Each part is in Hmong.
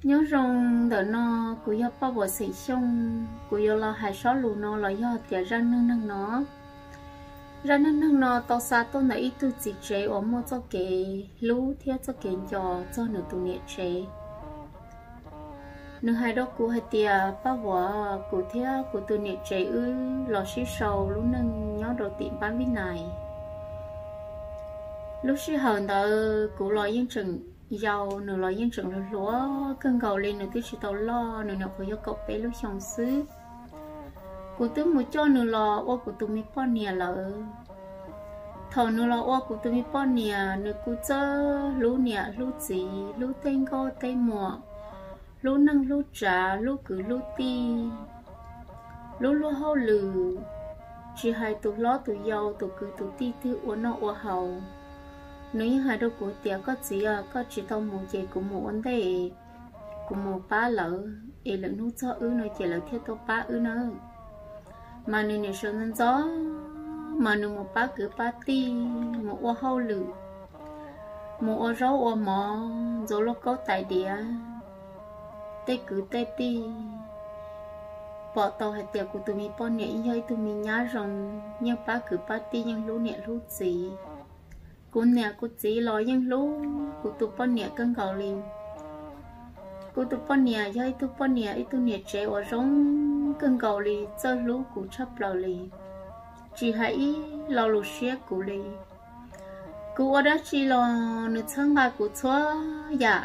Nyob zoo ntawm no, kuv yog Paj Vuam xeem Xyooj. Kuv yuav los hais zaj lus no los yog tias zaj neej neeg no. Zaj neej neeg no tau xa tuaj ntawm ib tug txiv tsev uas muaj txoj kev hlub thiab txoj kev nco txog nws tus niam tsev. Nws hais rau kuv hais tias, Paj Vuam, kuv thiab kuv tus niam tsev wb los sib sau lub neej nyob rau tim npab Vib Nais. Lub sij hawm ntawd kuv los yeej tseem yau, nws los yeej tseem hluas kawg nkaus li, nws twb tsis tau loj, nws nyuam qhuav yog kaum peb lub xyoo xwb. Kuv twb mus coj nws los ua kuv tus me poj niam lawm. Thaum nws los ua kuv tus me poj niam, nws kuj txawj hlub niam hlub txiv, hlub tej nkauj tej muam, hlub neej hlub tsav, hlub kwv hlub tij, hlub luag hauj lwm, tsis hais tus hlob tus yau, tus kwv tus tij twg ua noj ua haus. Nws yeej hais rau kuv tias, Koj txiv, koj tsis tau mus ces kuv mus ua ntej, kuv mus pab lawv es lwm hnub txog wb no ces lawv thiaj tuaj pab wb nawb. Mas nws niam sawv ntxov ntxov, mas nws mus pab kwv pab tij, mus ua hauj lwm, mus ua zaub ua mov, ntxuav lauj kaub tais diav, tej kwv tej tij pom tau hais tias kuv tus me poj niam yog ib tug me nyab zoo, yeej pab kwv pab tij, yeej hlub niam hlub txiv. Kuv niam kuv txiv los yeej hlub kuv tus poj niam kawg nkaus li. Kuv tus poj niam yog ib tug poj niam, ib tug niam tsev uas zoo kawg nkaus li, txawj hlub kuv tshaj plaws li, tsis hais ib lo lus siab kuv li. Kuv ua dab tsi los nws txhawb nqa kuv txhua yam.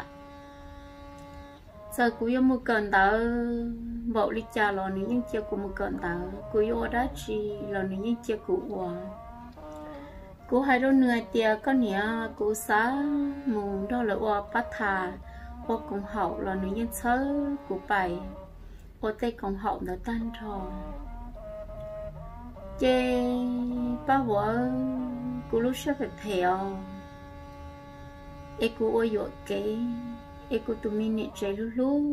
Txawm kuv yuav mus kawm ntawv npaum li cas los nws yeej cia kuv mus kawm ntawv, kuv yuav ua dab tsi los nws yeej cia kuv ua. Kuv hais rau nws hais tias, Koj niam, kuv xav mus nrog lawv ua pab tham, ua koom haum, los nws yeej txhawb kuv pais ua tej koom haum ntawd tag nrho. Ces Paj Vuam, kuv lub siab phem phem os, es kuv ua yuam kev, es kuv tus me niam tsev hlub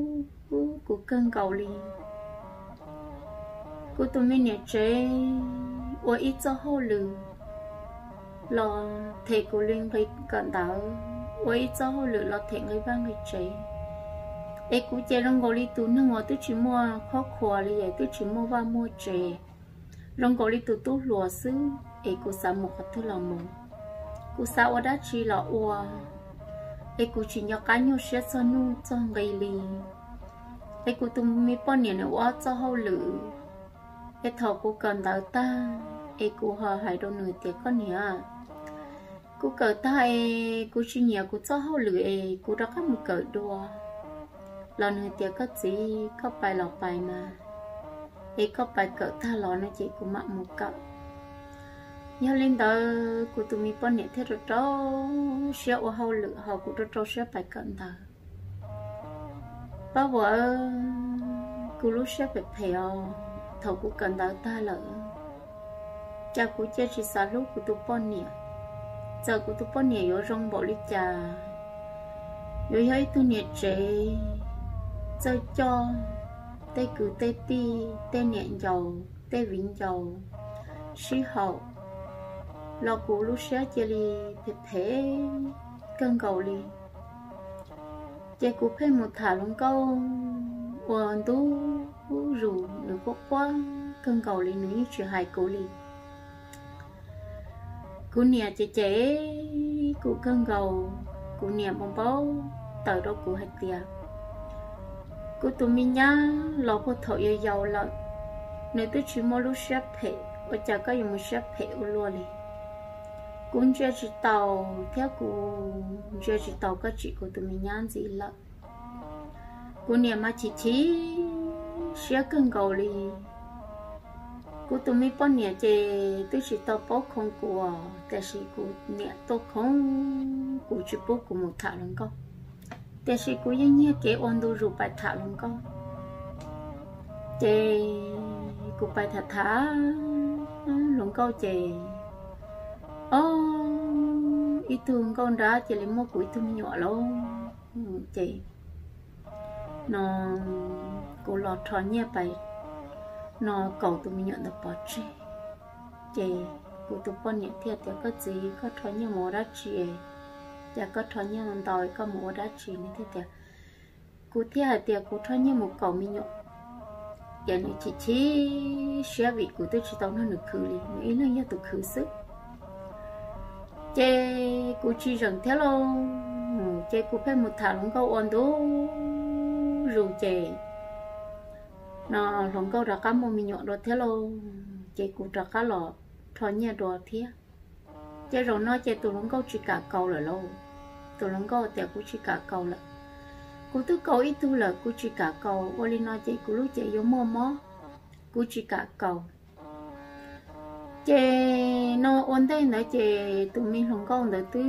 hlub kuv kawg nkaus li. Kuv tus me niam tsev ua ib txoj hauj lwm los them kuv li nqi kawm ntawv, ua ib txoj hauj lwm los them nqi vaj nqi tsev. Es kuv ces zoo nkaus li tus neeg uas twb tsis muaj khob khuas li, twb tsis muaj vaj muaj tsev, zoo nkaus li tus tub hluas xwb, es kuv xav mus qhov twg los mus. Kuv xav ua dab tsi los ua, es kuv tsis nco qab nyuaj siab txog nuj txog nqi li. Es kuv tus me poj niam nws ua txoj hauj lwm, es thaum kuv kawm ntawv tag, es kuv ho hais rau nws tias, Koj niam, kuv kawm tag es kuv tsis nyiam kuv txoj hauj lwm es kuv rov qab mus kawm dua. Los nws tias, Koj txiv, koj pais los pais mas, es koj pais kawm tag los no ces kuv mam mus kawm. Yog li ntawd kuv tus me poj niam thiaj rau rau siab ua hauj lwm, ho kuv rau rau siab pais kawm ntawv. Paj Vuam, kuv lub siab phem phem os, thaum kuv kawm ntawv tag lawm, cas kuv cia tsis xav hlub kuv tus poj niam. Txawm kuv tus poj niam yuav zoo npaum li cas, yuav yog ib tug niam tsev txawj coj tej kwv tej tij, tej niam ncaus tej viv ncaus sib haum, los kuv lub siab cia li phem phem kawg nkaus li. Ces kuv pheej mus tham hluas nkauj ua ntu zus, nws quaj quaj kawg nkaus li, nws yeej tsis hais kuv li. Kuv niam ces cem kuv kawg nkaus, kuv niam npau npau taws rau kuv hais tias, Kuv tus me nyab los puag thaum yau yau lawm, nws twb tsis muaj lub siab phem, ua cas koj yuav mus siab phem ua luaj li? Kuv ntsia tsis taus thiab kuv ntsia tsis taus koj tsim kuv tus me nyab ntxiv lawm. Kuv niam mas chim chim siab kawg nkaus li. Kuv tus me poj niam ces twb tsis tau paub khoo kuv, tiam sis kuv niam tuaj khoo kuv tsis pub kuv mus tham hluas nkauj, tiam sis kuv yeej nyiag kev ua ntu zus pais tham hluas nkauj. Ces kuv pais tham tham hluas nkauj ces, o, ib tug nkauj nrab cia li muab kuv ib tug me nyuam lauj. Ces no kuv los rho nyiaj pais no kaus tus me nyuam ntawd pov tseg. Ces kuv tus poj niam thiaj tias, Koj txiv, koj rho nyiaj mus ua dab tsi? Cas koj rho nyiaj ntau, koj mus ua dab tsi? Nws thiaj tias, kuv thiaj hais tias kuv rho nyiaj mus kaum me nyuam. Ces nws chim chim siab vim kuv twb tsis tau nrog nws khwv li, nws ib leeg yog tus khwv xwb. Ces kuv tsis zeem thiab lauj, ces kuv pheej mus tham hluas nkauj ua ntu zus ces no hluas nkauj rov qab muaj me nyuam dua thiab lauj, ces kuv rov qab los rho nyiaj dua thiab. Ces zaum no ces tus hluas nkauj tsis kam kaus lawm lauj, tus hluas nkauj tias kuv tsis kam kaus lawm, kuv twb kaus ib tug lawm kuv tsis kam kaus, ua li no ces kuv lub cev yuav muaj mob, kuv tsis kam kaus. Ces no ua ntej ntawd ces tus me hluas nkauj ntawd twb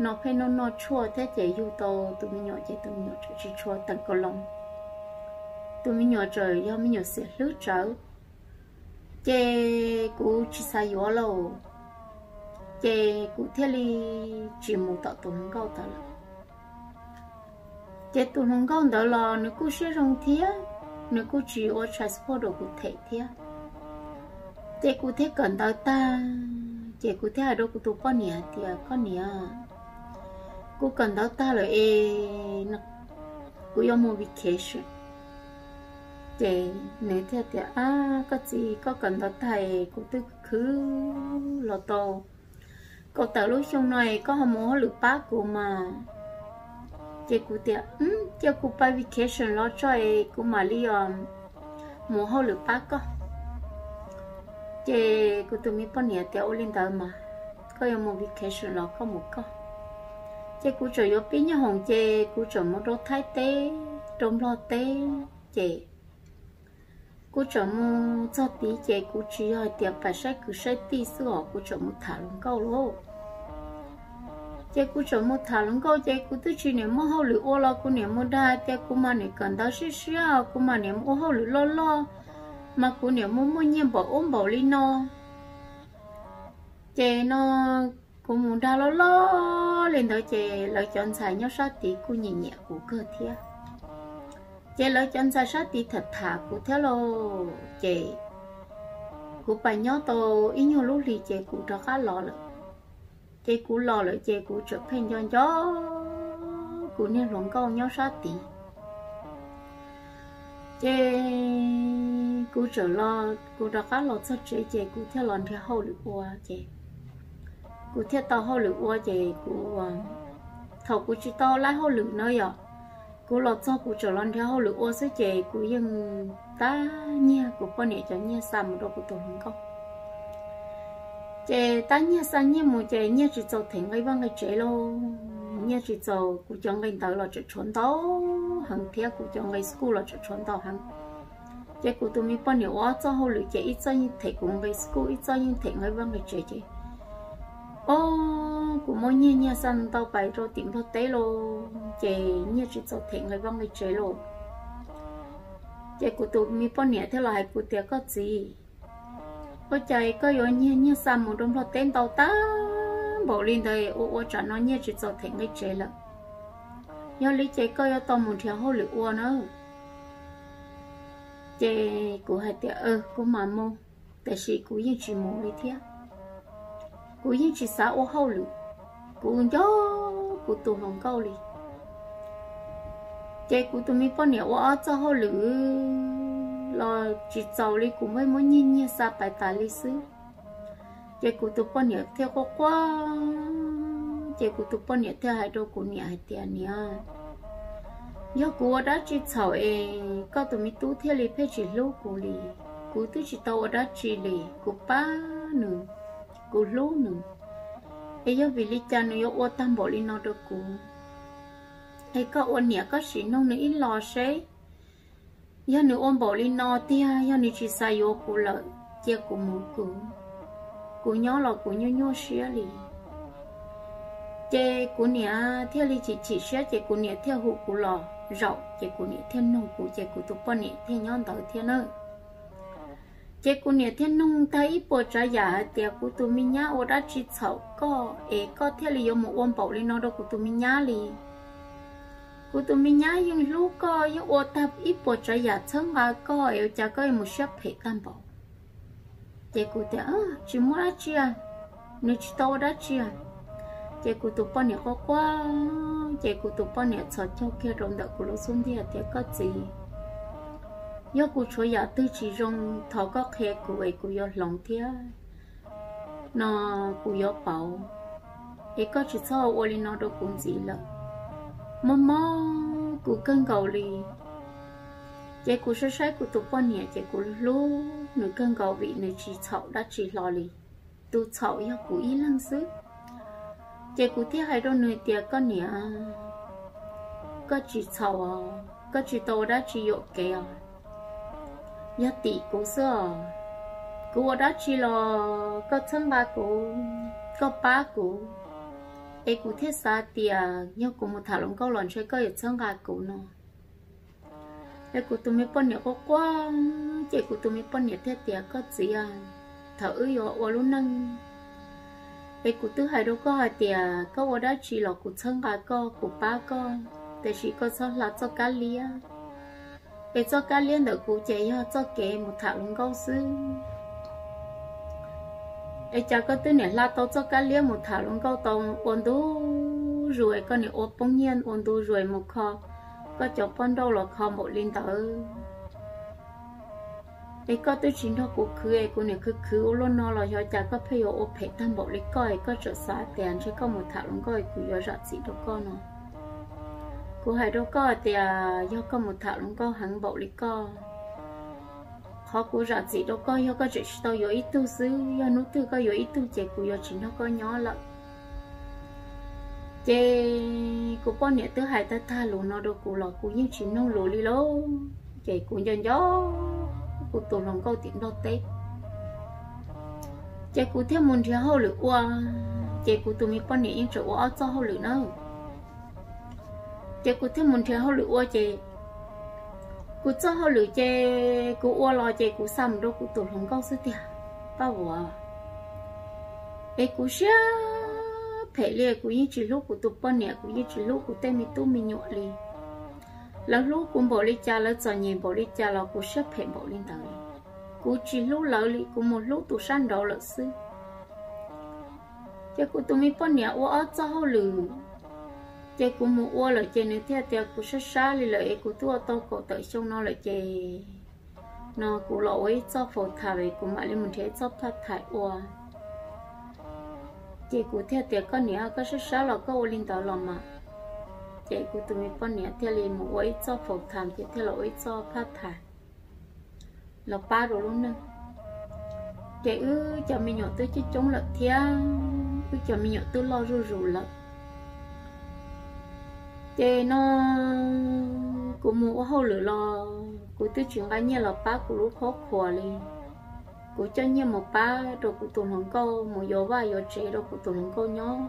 no pheej noj noj tshuaj thiab ces yug tau tus me nyuam ces tus me nyuam tseem tsis tshua teem kaus loos, tus me nyuam tseem yog me nyuam xiam hlwb tsawv. Ces kuv tsis xav yuav lauj, ces kuv thiaj li tsis mus tom tus hluas nkauj ntawd lawm. Ces tus hluas nkauj ntawd los nws kuj siab zoo thiab, nws kuj tsis ua transport rau kuv them thiab. Ces kuv thiaj kawm ntawv tag, ces kuv thiaj hais rau kuv tus poj niam hais tias, koj niam, kuv kawm ntawv tag lawm es kuv yuav mus vacation. Ces nws thiaj tias, ab, koj txiv, koj kawm ntawv tag es kuv twb khwv los tau kaum tawm lub xyoo no es koj ho mus hauj lwm pab kuv mas. Ces kuv tias, cia kuv pais vacation los tso es kuv mam li mus hauj lwm pab koj. Ces kuv tus me poj niam tias, ua li ntawd mas koj yuav mus vacation los koj mus koj. Ces kuv tseem yuav pib nyob hoom ces kuv tseem mus rau Thaib teb, rau Nplog teb, ces kuv tseem mus txog tid ces kuv tsis yog hais tias pais saib kwv saib tij xwb os, kuv tseem mus tham hluas nkauj lauj. Ces kuv tseem mus tham hluas nkauj ces kuv twb tsis niam muaj hauj lwm ua los kuv niam mus dag tias kuv mas niam kawm ntawv siab siab, kuv mas niam ua hauj lwm loj loj, mas kuv niam mus muaj nyiaj npaum ub npaum li no. Ces no kuv mus dag loj loj li ntawd ces lawv cov ntxhais nyob sab tid kuj nyiam nyiam kuv kawg thiab. Ces lawv cov ntxhais sab tid tham tham kuv thiab lauj, ces kuv pais nyob tau ib nyuag lub hlis ces kuv rov qab los lawm. Ces kuv los lawm ces kuv tseem pheej nco nco kuv niag hluas nkauj nyob sab tid. Ces kuv tseem los, kuv rov qab los txog tsev ces kuv thiaj los nrhiav hauj lwm ua ces kuv thiaj tau hauj lwm ua ces kuv, thaum kuv tsis tau laib hauj lwm na yom, kuv los txog kuv tseem los nrhiav hauj lwm ua xwb ces kuv yeej tab nyiag kuv poj niam cov nyiaj xa mus rau kuv tus hluas nkauj. Ces tab nyiag xa nyiaj mus ces nyiaj tsis txaus them nqi vaj nqi tsev lauj, nyiaj tsis txaus, kuv cov nqi ntawv los tseem tshuav ntau heev thiab kuv cov nqi school los tseem tshuav ntau heev. Ces kuv tus me poj niam ua ob txoj hauj lwm ces ib txoj yeej them kuv nqi school, ib txoj yeej them nqi vaj nqi tsev ces, o, kuv muab nyiag nyiag xa ntau pais rau tim Nplog teb lauj, ces nyiaj tsis txaus them nqi vaj nqi tsev lauj. Ces kuv tus me poj niam thiaj los hais kuv tias, koj txiv, ua cas koj yuav nyiag nyiag xa mus rau Nplog teb ntau tag npaum li ntawd, ua ua tsam no nyiaj tsis txaus them nqi tsev lawm. Yog li ces koj yuav tau mus nrhiav hauj lwm ua na. Ces kuv hais tias, kuv mam mus, tiam sis kuv yeej tsis mus li thiab. Kuv yeej tsis xav ua hauj lwm, kuv nco kuv tus hluas nkauj li. Ces kuv tus me poj niam ua ob txoj hauj lwm los tsis txaus li, kuv muab muab nyiag nyiag xa pais tas li xwb. Ces kuv tus poj niam thiaj quaj quaj, ces kuv tus poj niam thiaj hais rau kuv niam hais tias, niam, yog kuv ua dab tsi txhaum es koj tus me tub thiaj li pheej tsis hlub kuv li? Kuv twb tsis tau ua dab tsi li, kuv pab nws, kuv hlub nws, es yog vim li cas nws yuav ua tag npaum li no rau kuv? Es koj ua niam koj sim nug nws ib los seb, yog nws ua npaum li no tiag, yog nws tsis xav yuav kuv lawm, cia kuv mus kuv, kuv nyob los kuv nyuaj nyuaj siab li. Ces kuv niam thiaj li chim chim siab, ces kuv niam thiaj hu kuv los zaum, ces kuv niam thiaj nug kuv, ces kuv tus poj niam thiaj nyob ntawd thiab na. Ces kuv niam thiaj nug tag ib puas tsav yam hais tias, kuv tus me nyab ua dab tsi txhaum koj es koj thiaj li yuav mus ua npaum li no rau kuv tus me nyab li? Kuv tus me nyab yeej hlub koj, yeej ua tag ib puas tsav yam txhawb nqa koj es ua cas koj yuav mus siab phem tag npaum? Ces kuv tias, tsis muaj dab tsi, nws tsis tau ua dab tsi. Ces kuv tus poj niam quaj quaj, ces kuv tus poj niam txhos caug kiag rau ntawm kuv lub xub ntiag tias, Koj txiv, yog kuv tshuav yam twg tsis zoo, thov koj qhia kuv es kuv yuav hloov thiab no kuv yuav pauv, es koj tsis txhob ua li no rau kuv ntxiv lawm. Mob mob kuv kawg nkaus li. Ces kuv saib saib kuv tus poj niam ces kuv hlub nws kawg nkaus vim nws tsis txhaum dab tsi hlo li. Tus txhaum yog kuv ib leeg xwb. Ces kuv thiaj hais rau nws tias, Koj niam, koj tsis txhaum os, koj tsis tau ua dab tsi yuam kev os. Yog tim kuv xwb os. Kuv ua dab tsi los koj txhawb nqa kuv, koj pab kuv, es kuv thiaj xav tias yog kuv mus tham hluas nkauj los ntshe koj yuav txhawb nqa kuv no. Es kuv tus me poj niam quaj quaj, ces kuv tus me poj niam thiaj tias, Koj txiv, thaum wb yuav ua lub neej, es kuv twb hais rau koj hais tias koj ua dab tsi los kuv txhawb nqa koj, kuv pab koj, tiam sis koj txhob hla txoj kab liab. Es txoj kab liab ntawm kuv ces yog txoj kev mus tham hluas nkauj xwb. Es cas koj twb niam hla tau txoj kab liab mus tham hluas nkauj tau ua ntu zus, koj niam ua poob nyiaj ua ntu zus mus kho koj cov poj nrauj los kho npaum li ntawd. Es koj twb tsis nrog kuv khwv es kuv niam khwv khwv ua luaj no los xyov cas koj pheej yuav ua phem tag npaum li koj es koj tseem xav tias ntshe koj mus tham hluas nkauj es kuv yuav zam txim rau koj no. Kuv hais rau koj tias yog koj mus tham hluas nkauj heev npaum li koj, qhov kuv zam txim rau koj yog koj tseem tsis tau yuav ib tug xwb, yog hnub twg koj yuav ib tug ces kuv yuav tsis nrog koj nyob lawm. Ces kuv poj niam twb hais tag tag lus no rau kuv los kuv yeej tsis mloog lus li lauj. Ces kuv nco nco kuv tus hluas nkauj tim Nplog teb, ces kuv thiaj mus nrhiav hauj lwm ua. Ces kuv tus me poj niam yeej tseem ua ob txoj hauj lwm na. Ces kuv thiaj mus nrhiav hauj lwm ua ces kuv txoj hauj lwm ces kuv ua los ces kuv xa mus rau kuv tus hluas nkauj xwb tiag, pab vuas. Es kuv siab phem li, kuv yeej tsis hlub kuv tus poj niam, kuv yeej tsis hlub kuv tej me tub me nyuam li. Lawv hlub kuv npaum li cas, lawv txom nyem npaum li cas los kuv siab phem npaum li ntawd. Kuv tsis hlub lawv li, kuv mus hlub tus sab nraud lawm xwb. Ces kuv tus me poj niam ua ob txoj hauj lwm, ces kuv mus ua lawm ces nws thiaj tias kuv sab sab li lawm es kuv twb ua tau kaum tawm xyoo no lawm ces no kuv los ua ib txoj full time es kuv mam li mus nrhiav ib txoj part time ua. Ces kuv thiaj tias koj niam, koj sab sab los koj ua li ntawd los mas. Ces kuv tus me poj niam thiaj li mus ua ib txoj full time ces thiaj los ua ib txoj part time los pab rau lub neej. Ces wb cov me nyuam twb coob coob lawm thiab, wb cov me nyuam twb loj zuj zus lawm. Ces no kuv mus ua hauj lwm los kuv twb tsis nqa nyiaj los pab kuv lub qhuab qhuas li. Kuv coj nyiaj mus pab rau kuv tus hluas nkauj, mus yuav vaj yuav tsev rau kuv tus hluas nkauj nyob,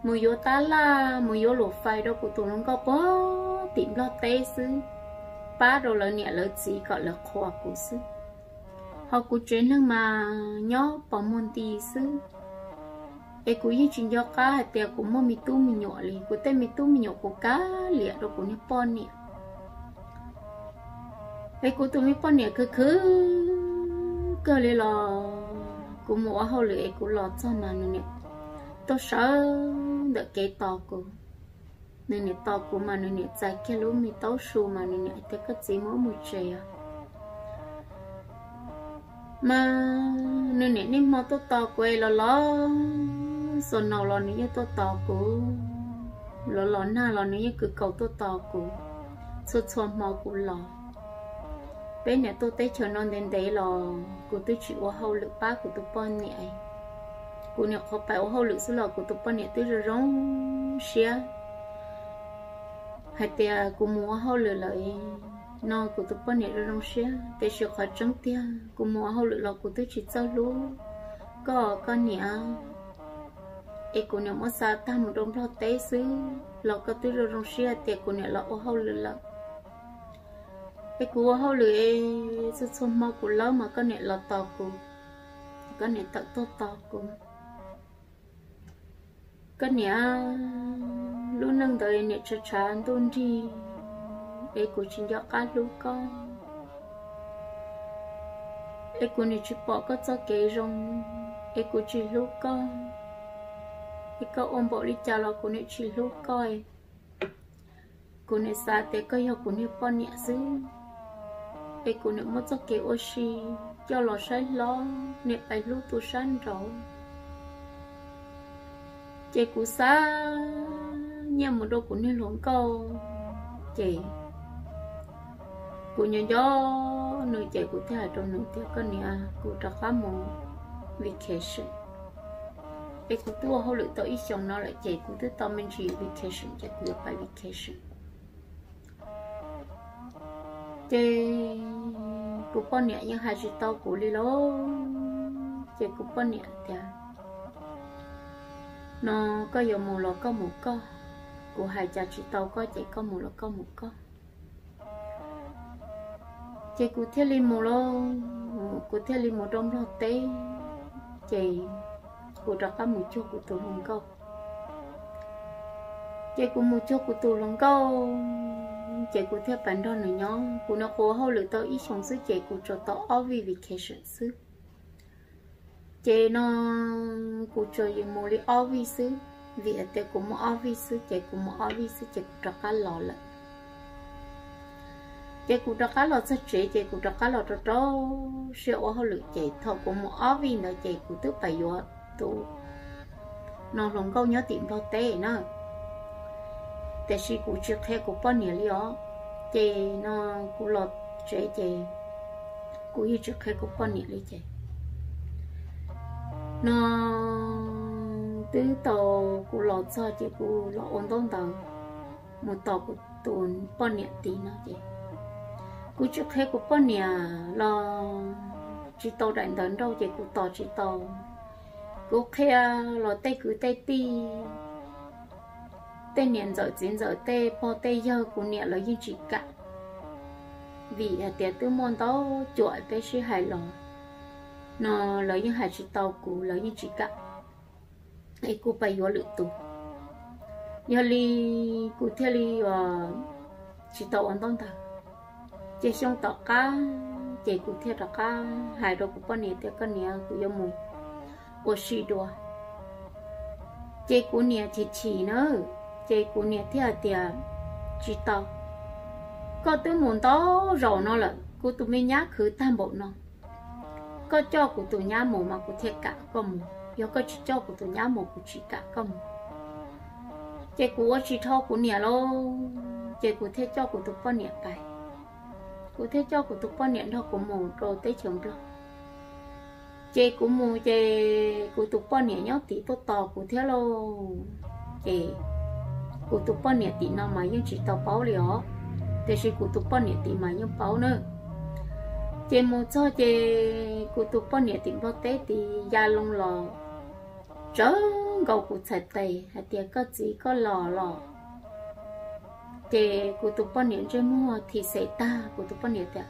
mus yuav tab laj, mus yuav luam fais rau kuv tus hluas nkauj puag tim Nplog teb xwb, pab rau lawv niam lawv txiv kom lawv qhuas kuv xwb. Ho kuv tsev neeg mas nyob pos muag nti xwb. Es kuv yeej tsis nco qab hais tias kuv muaj me tub me nyuam li, kuv tej me tub me nyuam kuv kav liam rau kuv niag poj niam. Es kuv tus me poj niam khwv khwv kawg li los kuv mus ua hauj lwm es kuv los txog mas nws niam tuaj sawv ntawm kev tos kuv. Nws niam tos kuv mas nws niam txais kiag lub me taub su mas nws niam hais tias koj txiv mus ub mus tsev os. Mas nws niam niaj hmo tuaj tos kuv es los los snow los nws yeej tuaj tos kuv, los los nag los nws yeej kwv kaus tuaj tos kuv. Txhua txhua hmo kuv los, peb niam tuaj teb chaws no ntev ntev los kuv twb tsis ua hauj lwm pab kuv tus poj niam. Kuv nyuam qhuav pais ua hauj lwm xwb los kuv tus poj niam twb zoo zoo siab hais tias kuv mus ua hauj lwm lawm no kuv tus poj niam zoo zoo siab. Tiam sis qhov tseeb tiag kuv mus ua hauj lwm los kuv twb tsis txawj hlub koj, koj niam. Es kuv niam muab xa tag mus rau Nplog teb xwb los koj twb zoo zoo siab tias kuv niam los ua hauj lwm lawm. Es kuv ua hauj lwm es txhua txhua hmo kuv lawb mas koj niam los tos kuv, koj niam tawm tuaj tos kuv. Koj niam, lub neej ntawd niam tshav tshav ntuj nrig, es kuv tsis nco qab hlub koj, es kuv niam tsis pom koj txoj kev zoo, es kuv tsis hlub koj. koj ua npaum li cas los kuv niam tsis hlub koj. Kuv niam xav tias koj yog kuv niag poj niam xwb, es kuv niam muab txoj kev ua si coj los saib hlob, niam pais hlub tu sab nraud. Ces kuv xa nyiaj mus rau kuv niag hluas nkauj, ces kuv nyob nco nws ces kuv thiaj hais rau nws tias, koj niam, kuv rov qab mus vacation. Es kuv twb ua hauj lwm tau ib xyoos no lawm ces kuv twb tau me ntsis vacation ces kuv yuav pais vacation. Ces kuv poj niam yeej hais tsis tau kuv li lauj. Ces kuv poj niam tias, no koj yuav mus los koj mus koj, kuv hais cas tsis tau koj ces koj mus los koj mus koj. Ces kuv thiaj li mus lauj, kuv thiaj li mus rau Nplog teb, ces kuv rov qab mus cuag kuv tus hluas nkauj. Ces kuv mus cuag kuv tus hluas nkauj, ces kuv thiaj pais nrog nws nyob. Kuv nyuam qhuav ua hauj lwm tau ib xyoos xwb ces kuv tsuas tau ob vij vacation xwb. Ces no kuv tsuas yus mus li ob vij xwb, vim hais tias kuv mus ob vij xwb ces kuv mus ob vij xwb ces kuv rov qab los lawm. Ces kuv rov qab los txog tsev ces kuv rov qab los rau rau siab ua hauj lwm ces thaum kuv mus ob vij ntawd ces kuv twb pais yuav tus no hluas nkauj nyob tim Nplog teb na. Tiam sis kuv tsis qhia kuv poj niam li os. Ces no kuv los tsev ces kuv yeej tsis qhia kuv poj niam li ces no twb tau kuv los txog ces kuv los ua ntaub ntawv mus tos kuv tus poj niam tid no ces kuv tsis qhia kuv poj niam los tsis tau daim ntawv nrauj ces kuv tos tsis tau. Kuv qhia los tej kwv tej tij, tej niam ntxawm txiv ntxawm tej pog tej yawg kuv niam lawv yeej tsis kam, vim hais tias twb muaj ntau cuam peb sib hais los no lawv yeej hais tsis tau kuv, lawv yeej tsis kam, es kuv pais yuav lwm tus. Yog li kuv thiaj li tsis tau ua ntaub ntawv. Ces xyoo tom qab ces kuv thiaj rov qab hais rau kuv poj niam tias koj niam, kuv yuav mus ua si dua. Ces kuv niam chim chim na, ces kuv niam thiaj hais tias tsis tau, koj twb mus ntau zaus no lawm, kuv tus me nyab khwv tag npaum no, koj coj kuv tus nyab mus mas kuv thiaj kam koj mus, yog koj tsis coj kuv tus nyab mus kuv tsis kam koj mus. Ces kuv ua tsis dhau kuv niam lauj, ces kuv thiaj coj kuv tus poj niam pais. Kuv thiaj coj kuv tus poj niam nrog kuv mus rau teb chaws Nplog. Ces kuv mus ces kuv tus poj niam nyob tim tuaj tos kuv thiab lauj. Ces kuv tus poj niam tim no mas yeej tsis tau paub li os, tiam sis kuv tus poj niam tim mas yeej paub na. Ces mus txog ces kuv tus poj niam tim Nplog teb tid ya loo los tsawv nkaus kuv txhais tes hais tias koj txiv koj los los. Ces kuv tus poj niam ntsej muag thim xev tag, kuv tus poj niam tias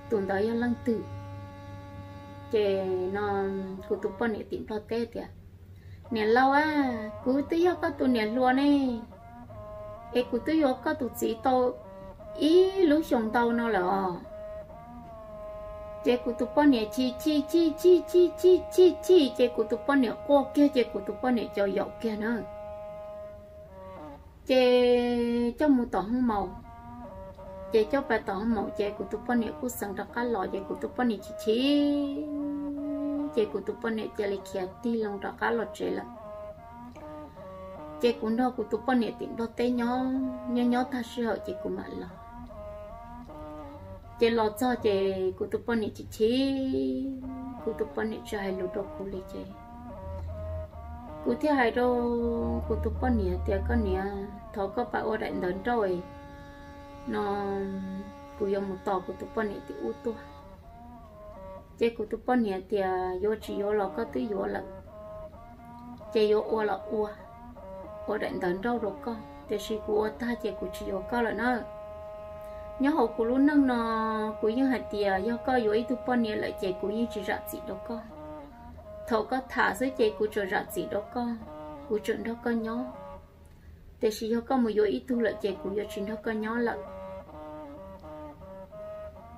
tus ntawd yog leej twg? Ces no kuv tus poj niam tim Nplog teb tias niam laus a, kuv twb yog koj tus niam hluas ne, es kuv twb yuav koj tus txiv tau ib lub xyoos ntau no lawm os. Ces kuv tus poj niam chim chim chim chim chim chim chim chim ces kuv tus poj niam quaj kiag ces kuv tus poj niam cov yaum kiag na. Ces coj mus tom hoob maus, ces coj pais tom hoob maus ces kuv tus poj niam kuj xeev rov qab los ces kuv tus poj niam chim chim, ces kuv tus poj niam cia li khiav tig loo rov qab los tsev lawm. Ces kuv nrog kuv tus poj niam tim Nplog teb nyob nyob nyob tag sij hawm ces kuv mam los. Ces los txog ces kuv tus poj niam chim chim, kuv tus poj niam tsis hais lus rau kuv li ces kuv thiaj hais rau kuv tus poj niam tias koj niam, thov koj pab ua daim ntawv nrauj no, kuv yuav mus tos kuv tus poj niam tim ub tuaj. Ces kuv tus poj niam tias yuav tsis yuav los koj twb yuav lawm, ces yuav ua los ua, ua daim ntawv nrauj rau koj, tiam sis kuv ua tag ces kuv tsis yuav koj lawm na. Nyob hauv kuv lub neej no, kuv yeej hais tias yog koj yuav ib tug poj niam lawm ces kuv yeej tsis zam txim rau koj. Thaum koj tham xwb ces kuv tsuas zam txim rau koj, kuv tsuas nrog koj nyob. Tiam sis yog koj mus yuav ib tug lawm ces kuv yuav tsis nrog koj nyob lawm.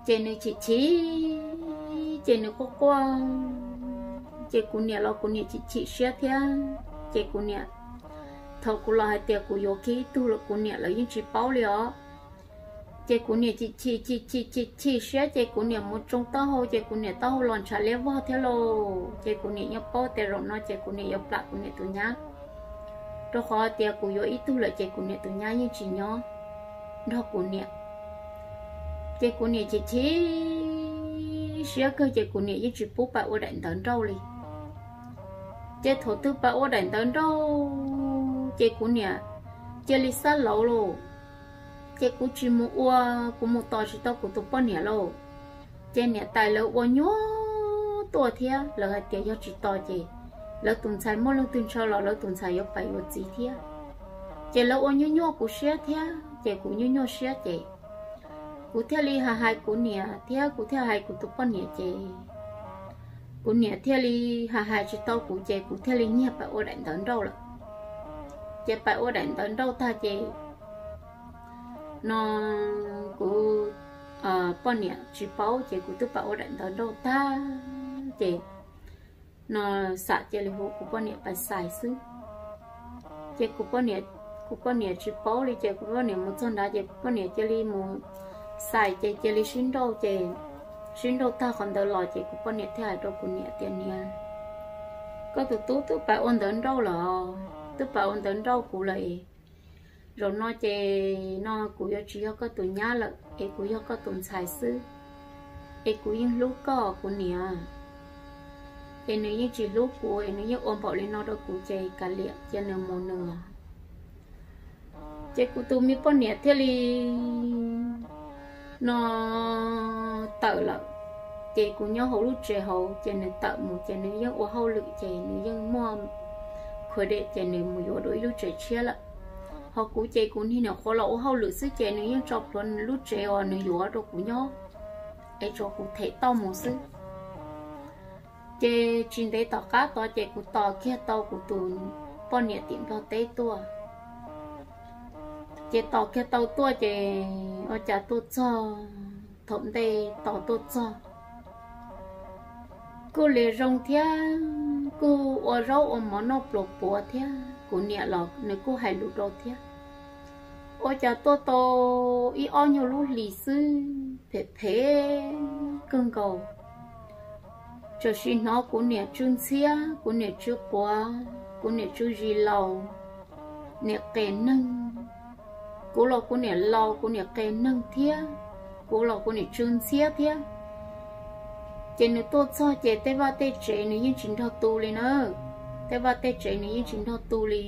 Ces nws chim chim, ces nws quaj quaj, ces kuv niam los kuv niam chim chim siab thiab. Ces kuv niam, thaum kuv los hais tias kuv yuav kiag ib tug lawm kuv niam lawv yeej tsis paub li os. Ces kuv niam chim chim chim chim chim chim siab ces kuv niam mus tsoo taub hau ces kuv niam taub hau los ntshav liab vog thiab lauj. Ces kuv niam yeej paub tias zaum no ces kuv niam yuav plam kuv niam tus nyab, rau qhov tias kuv yuav ib tug lawm ces kuv niam tus nyab yeej tsis nyob nrog kuv niam. Ces kuv niam chim chim siab kawg ces kuv niam yeej tsis pub pais ua daim ntawv nrauj li. Ces thaum twg pais ua daim ntawv nrauj ces kuv niam cia li xab lauv lauj. Ces kuv tsis mus ua, kuv mus tos tsis tau kuv tus poj niam lauj. Ces niam tais lawv ua nyuaj tuaj thiab, lawv hais tias yog tsis tos ces lawv tus ntxhais muaj leej twg ntshaw los lawv tus ntxhais yuav pais yuav txiv thiab. Ces lawv ua nyuaj nyuaj kuv siab thiab ces kuv nyuaj nyuaj siab ces kuv thiaj li hais hais kuv niam thiab kuv thiaj hais kuv tus poj niam ces kuv niam thiaj li hais hais tsis tau kuv ces kuv thiaj li nyiag pais ua daim ntawv nrauj lawm. Ces pais ua daim ntawv nrauj tag ces no kuv poj niam tsis paub ces kuv twb pais ua daim ntawv nrauj tag ces no xam cia li hu kuv poj niam pais xais xwb. Ces kuv poj niam tsis paub li ces kuv poj niam mus txog nrad ces kuv poj niam cia li mus xais ces cia li sib nrauj ces sib nrauj tag qhov ntawd los ces kuv poj niam thiaj hais rau kuv niam tias niam, koj tus tub twb pais ua ntawv nrauj lawm, twb pais ua ntawv nrauj kuv lawm. Zaum no ces no kuv yuav tsis yog koj tus nyab lawm es kuv yog koj tus ntxhais xwb. Es kuv yeej hlub koj kuv niam, es nws yeej tsis hlub kuv es nws yeej ua npaum li no rau kuv ces kav liam cia nws mus nws. Ces kuv tus me poj niam thiaj li no tawm lawm. Ces kuv nyob hauv lub tsev hauv ces nws tawm mus ces nws yeej ua hauj lwm ces nws yeej muaj khuav dej ces nws mus yuav dua ib lub tsev tshiab lawm. Ho kuv ces kuv niag niam qhuav los ua hauj lwm xwb ces nws yeej tso plhuav nws lub tsev uas nws yuav rau kuv nyob es tsuas kuv them tauj mus xwb. Ces tsis ntev tom qab tod ces kuv tos kiag tau kuv tus poj niam tim Nplog teb tuaj. Ces tos kiag tau tuaj ces ua cas tuaj txog, thaum ntej tos tuaj txog kuj li zoo thiab kuj ua zaub ua mov noj pluas puav thiab kuv niam los nws kuj hais lus rau thiab. Ua cas tuaj tau ib ob nyuag lub hlis xwb phem phem kawg nkaus. Txawm sim hnov kuv niam tsw ntxhiab, kuv niam tsw quav, kuv niam tsw zis laus, niam qes neeg. Kuv los kuv niam laus, kuv niam qes neeg thiab, kuv los kuv niam tsw ntxhiab thiab. Ces nws tuaj txog ces tej vaj tej tsev nws yeej tsis nrog tu li na. Tej vaj tej tsev nws yeej tsis nrog tu li.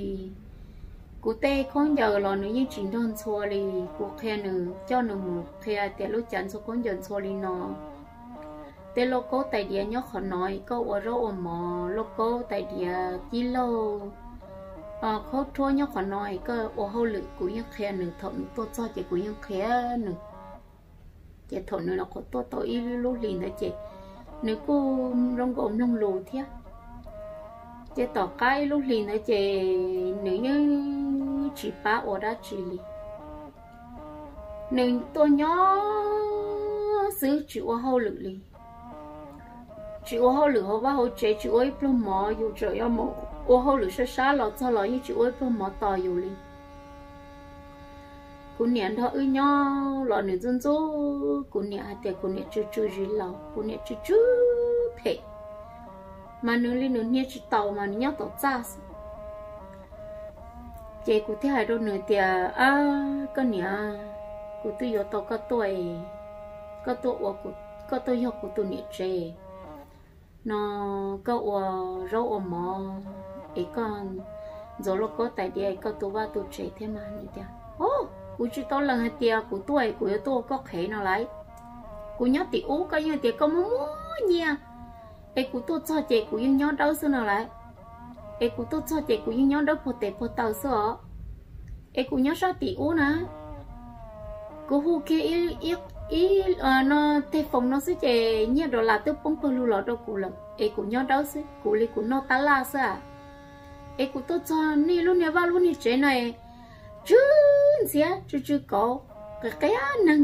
Kuv tej khaub ncaws los nws yeej tsis nrog ntxhua li. Kuv qhia nws, coj nws mus qhia tias lub cav ntxhua khaub ncaws ntxhua li no. Tej lauj kaub tais diav nyob qhov no es koj ua zaub ua mov, lauj kaub tais diav, cib laug, khaub rhuab nyob qhov no es koj ua hauj lwm. Kuv yeej qhia nws, thaum nws tuaj txog ces kuv yeej qhia nws. Ces thaum nws los qhuav tuaj tau ib lub hlis ntawd ces nws kuj zoo nkaus mloog lus thiab. Ces tom qab ib lub hlis ntawd ces nws yeej tsis pab ua dab tsi li. Nws tuaj nyob xwb tsis ua hauj lwm li. Tsis ua hauj lwm hauv vaj hauv tsev, tsis ua ib pluag mov, yus tseem yuav mus ua hauj lwm sab sab los txog los yeej tsis ua ib pluag mov tos yus li. Kuv niam nrog wb nyob los nws ntxub ntxub kuv niam hais tias kuv niam tsw tsw zis laus, kuv niam tsw tsw phem, mas nws li nws hnia tsis taus mas nws nyob tom txaj xwb. Ces kuv thiaj hais rau nws tias, ab, koj niam, kuv twb yuav tau koj tuaj es koj tuaj ua, koj tuaj yog kuv tus niam tsev no, koj ua zaub ua mov es koj ntxuav lauj kaub tais diav es koj tu vaj tu tsev thiab mas. Nws tias, o, kuv tsis tau lees hais tias kuv tuaj es kuv yuav tuaj ua koj qhev no lauj. Kuv nyob tim ub koj yeej tias koj muaj muaj nyiaj, es kuv tuaj txog ces kuv yeej nyob dawb xwb no lauj. Es kuv tuaj txog ces kuv yeej nyob dawb puag tes puag taw xwb os. Es kuv nyob sab tim ub na, kuv hu kiag ib, ib no teg foos no xwb ces nyiaj dollar twb poob pawg lug los rau kuv lawm es kuv nyob dawb xwb, kuv li kuv noj tab laj xwb a. Es kuv tuaj txog nej lub niag vaj lub niag tsev no es tsw ntxhiab tsw tsw kauv, qia qia neeg.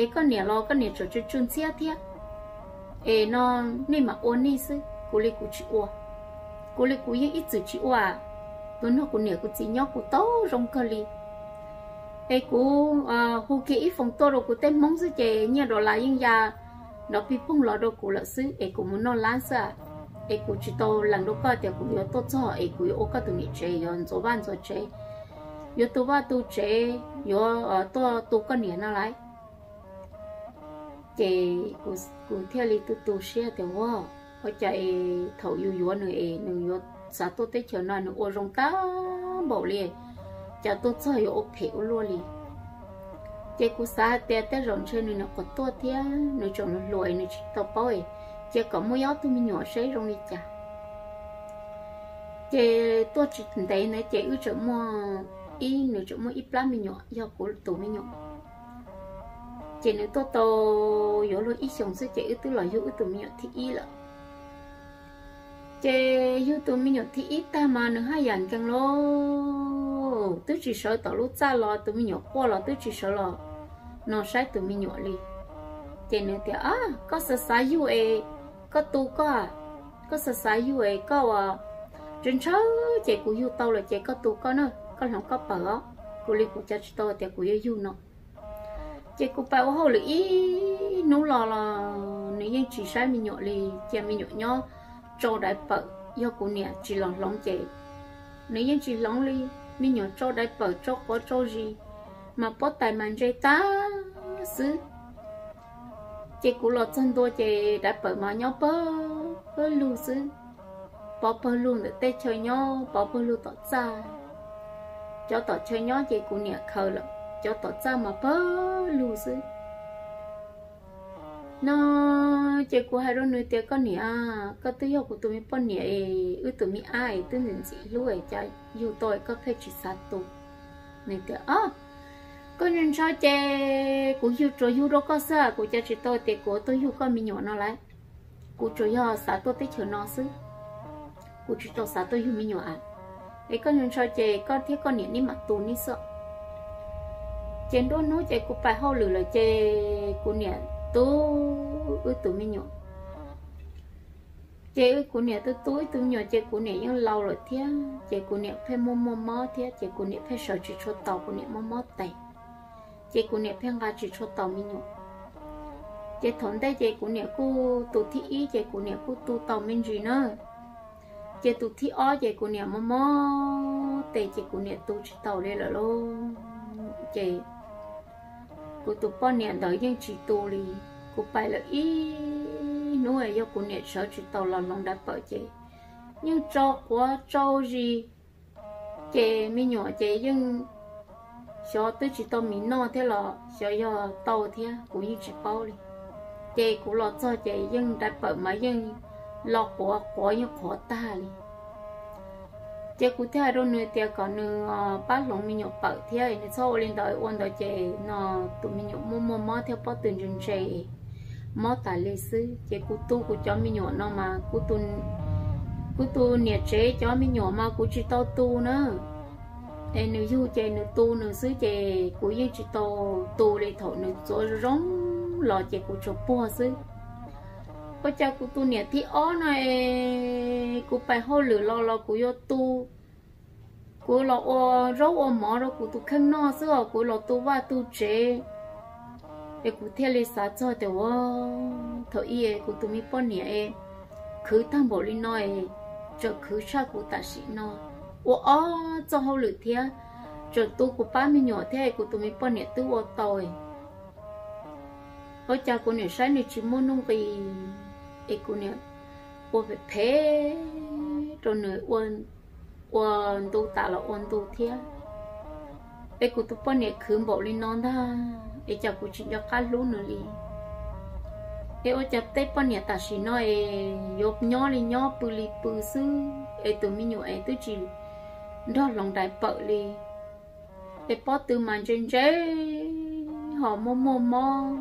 Es koj niam los koj niam tseem tsw tsw ntxhiab thiab. Es no nej mam ua nej xwb, kuv li kuv tsis ua. Kuv li kuv yeej ib txwm tsis ua, kuv nrog kuv niam kuv txiv nyob kuv tau zoo kawg li. Es kuv hu kiag ib foos tuaj rau kuv tej Hmoob xwb ces nyiaj dollar yeej ya nrov pig poog los rau kuv lawm xwb es kuv mus noj lab xwb. Es kuv tsis tau lees rau koj tias kuv yuav tuaj txog es kuv yuav ua koj tus niam tsev, yuav ntxuav vaj ntxuav tsev, yuav tu vaj tu tsev, yuav tuaj tu koj niam no lauj. Ces kuv thiaj li tu tu siab tias, ua, ua cas es thaum yus yuav nws es nws yuav xav tuaj teb chaws no nws ua zoo tag npaum li, cas tuaj txog yuav ua phem ua luaj li. Ces kuv xav hais tias tej zaum ntshe nws nyuam qhuav tuaj thiab nws tseem hluas hluas nws tsis tau paub, cia kom muaj ib ob tug me nyuam seb zoo li cas. Ces tuaj tsis ntev ntawd ces wb tseem muaj ib, nws tseem muaj ib plab me nyuam yog kuv tus me nyuam. Ces nws tuaj tau yuav luag ib xyoos xwb ces wb twb los yug wb tus me nyuam thib ib lawm. Ces yug tus me nyuam thib ib tag mas nws haj yam nkees lauj, twb tsis sawv tom lub txaj los tus me nyuam quaj los twb tsis sawv los no saib tus me nyuam li. Ces nws tias, a, koj xav xav yug es koj tu koj, koj xav xav yug es koj ua ntshaw ntshaw ces kuv yug tau lawm ces koj tu koj na, koj hloov koj pawg os, kuv li kuv cav tsis tau tias kuv yuav yug no. Ces kuv pais ua hauj lwm ib hnub los los nws yeej tsis saib me nyuam li, cia me nyuam nyob tsau daiv pawm, yog kuv niam tsis los hloov ces nws yeej tsis hloov li. Me nyuam tsau daiv pawm tsau quav tsau zis, mas pob tais mas ntse tag xwb. Ces kuv los txog ntua ces daiv pawm mas nyob pawg lug xwb, pov pawg lug ntawm tej chaw nyob, pov pawg lug tom txaj. Cov tom chaw nyob ces kuv niam khaws lawm, cov tom txaj mas pawg lug xwb. No ces kuv hais rau nws tias, koj niam, koj twb yog kuv tus me poj niam es wb tus me ab es twb ntxim ntxim hlub es cas yug tau es koj pheej tsis xav tu? Nws tias, o, koj ntshaw ntshaw ces kuv yug tsuas yug rau koj xwb, kuv cav tsis tau tias kuv tuaj yug koj me nyuam no lauj. Kuv tsuas yog xav tuaj teb chaws no xwb, kuv tsis tau xav tuaj yug me nyuam a. Es koj ntshaw ntshaw ces koj thiab koj niam neb mam tu neb xwb. Ces nruab hnub ces kuv pais hauj lwm lawm ces kuv niam tu wb tus me nyuam. Ces wb, kuv niam tu tu wb tus me nyuam ces kuv niam yeej laus lawm thiab ces kuv niam pheej muaj muaj mob thiab ces kuv niam pheej sawv tsis tshua taus, kuv niam mob mob tes. Ces kuv niam pheej nqa tsis tshua taus me nyuam. Ces thaum ntej ces kuv niam kuj, tus thib ib ces kuv niam kuj tu tau me ntsis na. Ces tus thib ob ces kuv niam mob mob tes ces kuv niam tu tsis taus li lawm lauj. Ces kuv tus poj niam ntawd yeej tsis tu li. Kuv pais lawm ib hnub yog kuv niam sawv tsis taus los hloov daiv pawm ces yeej tsau quav tsau zis. Ces me nyuam ces yeej xyov twb tsis tau mis noj thiab los xyov yog tau thiab kuv yeej tsis paub li. Ces kuv los txog ces yeej daiv pawm mas yeej lo quav, quav yeej qhuav tag li. Ces kuv thiaj hais rau nws tias kom nws pab hloov me nyuam pawm thiab, nws txhob ua li ntawd, ua ntawd ces no tus me nyuam muaj muaj mob thiab pob tw ntse ntse, mob tas li xwb. Ces kuv tu kuv cov me nyuam no mas kuv tus niam tsev cov me nyuam mas kuv tsis tau tu na. Es nws yug ces nws tu nws xwb ces kuv yeej tsis tau tu li, thaum nws txuav zoo los ces kuv tsuas puag xwb. Ua cas kuv tus niam thib ob no es kuv pais hauj lwm los los kuv yuav tu, kuv los ua zaub ua mov rau kuv tus kheej noj xwb os, kuv los tu vaj tu tsev. Es kuv thiaj li xav txog tias ua, thaum ub kuv tus me poj niam es khwv tag npaum li no es tseem khwv tshaj kuv tam sim no, ua ob txoj hauj lwm thiab, tseem tu kuv pab me nyuam thiab es kuv tus me poj niam twb ua tau. Ua cas kuv niam saib nws tsis muaj nuj nqis, es kuv niam ua phem phem rau nws ua ntu tas los ua ntu thiab. Es kuv tus poj niam khwv npaum li no ntag, es cas kuv tsis nco qab hlub nws li. Es ua cas tej poj niam tam sim no es yuav nyob li nyob pw li pw xwb, es tus me nyuam es twb tsis nrog hloov daiv pawm li, es pob tw mas ntse ntse, ho muaj muaj mob.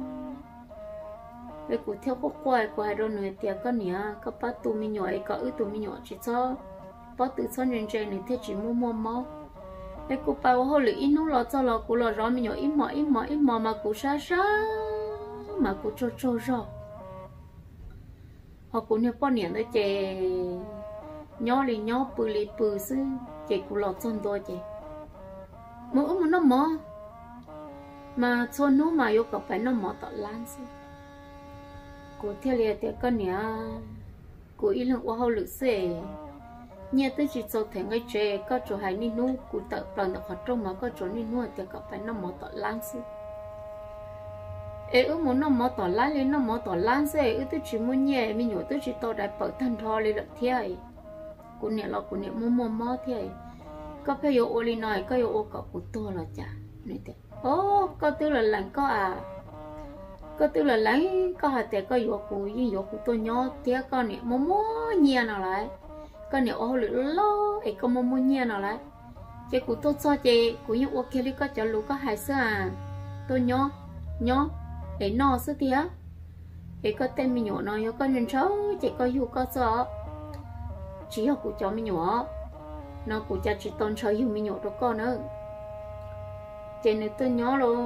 Es kuv thiaj quaj quaj, kuv hais rau nws tias, koj niam, koj pab tu me nyuam es kom wb tus me nyuam tsis txhob, pob tw txhob ntse ntse nws thiaj tsis muaj muaj mob. Es kuv pais ua hauj lwm ib hnub los txog los kuv los zov me nyuam ib hmos ib hmos ib hmos mas kuv sab sab mas kuv tsaug tsaug zog. Ho kuv niag poj niam ntawd ces nyob li nyob pw li pw xwb ces kuv los txog ntua ces, mus wb mus noj mov, mas txhua hnub mas yuav kom pais noj mov tom lab xwb. Kuv thiaj li tias koj niam, kuv ib leeg ua hauj lwm xwb es nyiaj twb tsis txaus them nqi tsev, koj tsuas hais niaj hnub kuv tawm plaws ntawm qhov rooj mas koj tsuas niaj hnub hais tias kom pais noj mov tom lab xwb. Es wb mus noj mov tom lab li noj mov tom lab xwb es wb twb tsis muaj nyiaj, me nyuam twb tsis tau dai pawm tag nrho li lawm thiab. Kuv niam los kuv niam muaj muaj mob thiab, koj pheej yuav ua li no koj yuav ua kom kuv tuag los cas? Nws tias, o, koj twb los lees koj a, koj twb los lees koj hais tias koj yuav kuv yeej yuav kuv tuaj nyob thiab koj niam muaj muaj nyiaj no lawm, koj niam ua hauj lwm loj loj es koj muaj muaj nyiaj no lawm. Ces kuv tuaj txog ces kuv yeej ua kiag li koj cov lus koj hais xwb a, tuaj nyob, nyob es noj xwb tiag. Es koj tej me nyuam no yog koj ntshaw ces koj yug koj xwb, tsis yog kuv cov me nyuam no, kuv cas tsis tau ntshaw yug me nyuam rau koj na. Ces nws tuaj nyob los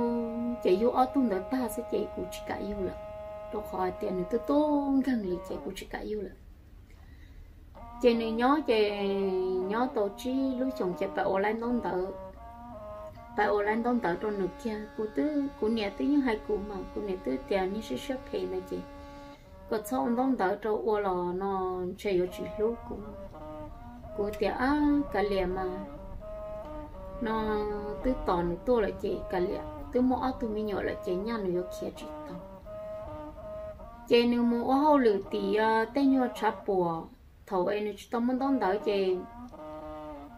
ces yug ob tug ntawd tag xwb ces kuv tsis kam yug lawm, rau qhov hais tias nws twb tub nkeeg li ces kuv tsis kam yug lawm. Ces nws nyob ces nyob tau tsib lub xyoos ces pais ua laib ntaub ntawv, pais ua laib ntaub ntawv rau nws kiag. Kuv twb, kuv niam twb yeej hais kuv mas kuv niam twb tias niag siab siab phem ntawd ces kom txhob ua ntaub ntawv rau ua los no ntshe yuav tsis hlub kuv. Kuv tias ab kav liam mas no twb tos nws tuaj lawm ces kav liam, twb muaj ob tug me nyuam lawm ces nyaj nws yuav khiav tsis tau. Ces nws mus ua hauj lwm tim tej nyuag tshav puam, thaum es nws tsis tau muaj ntaub ntawv ces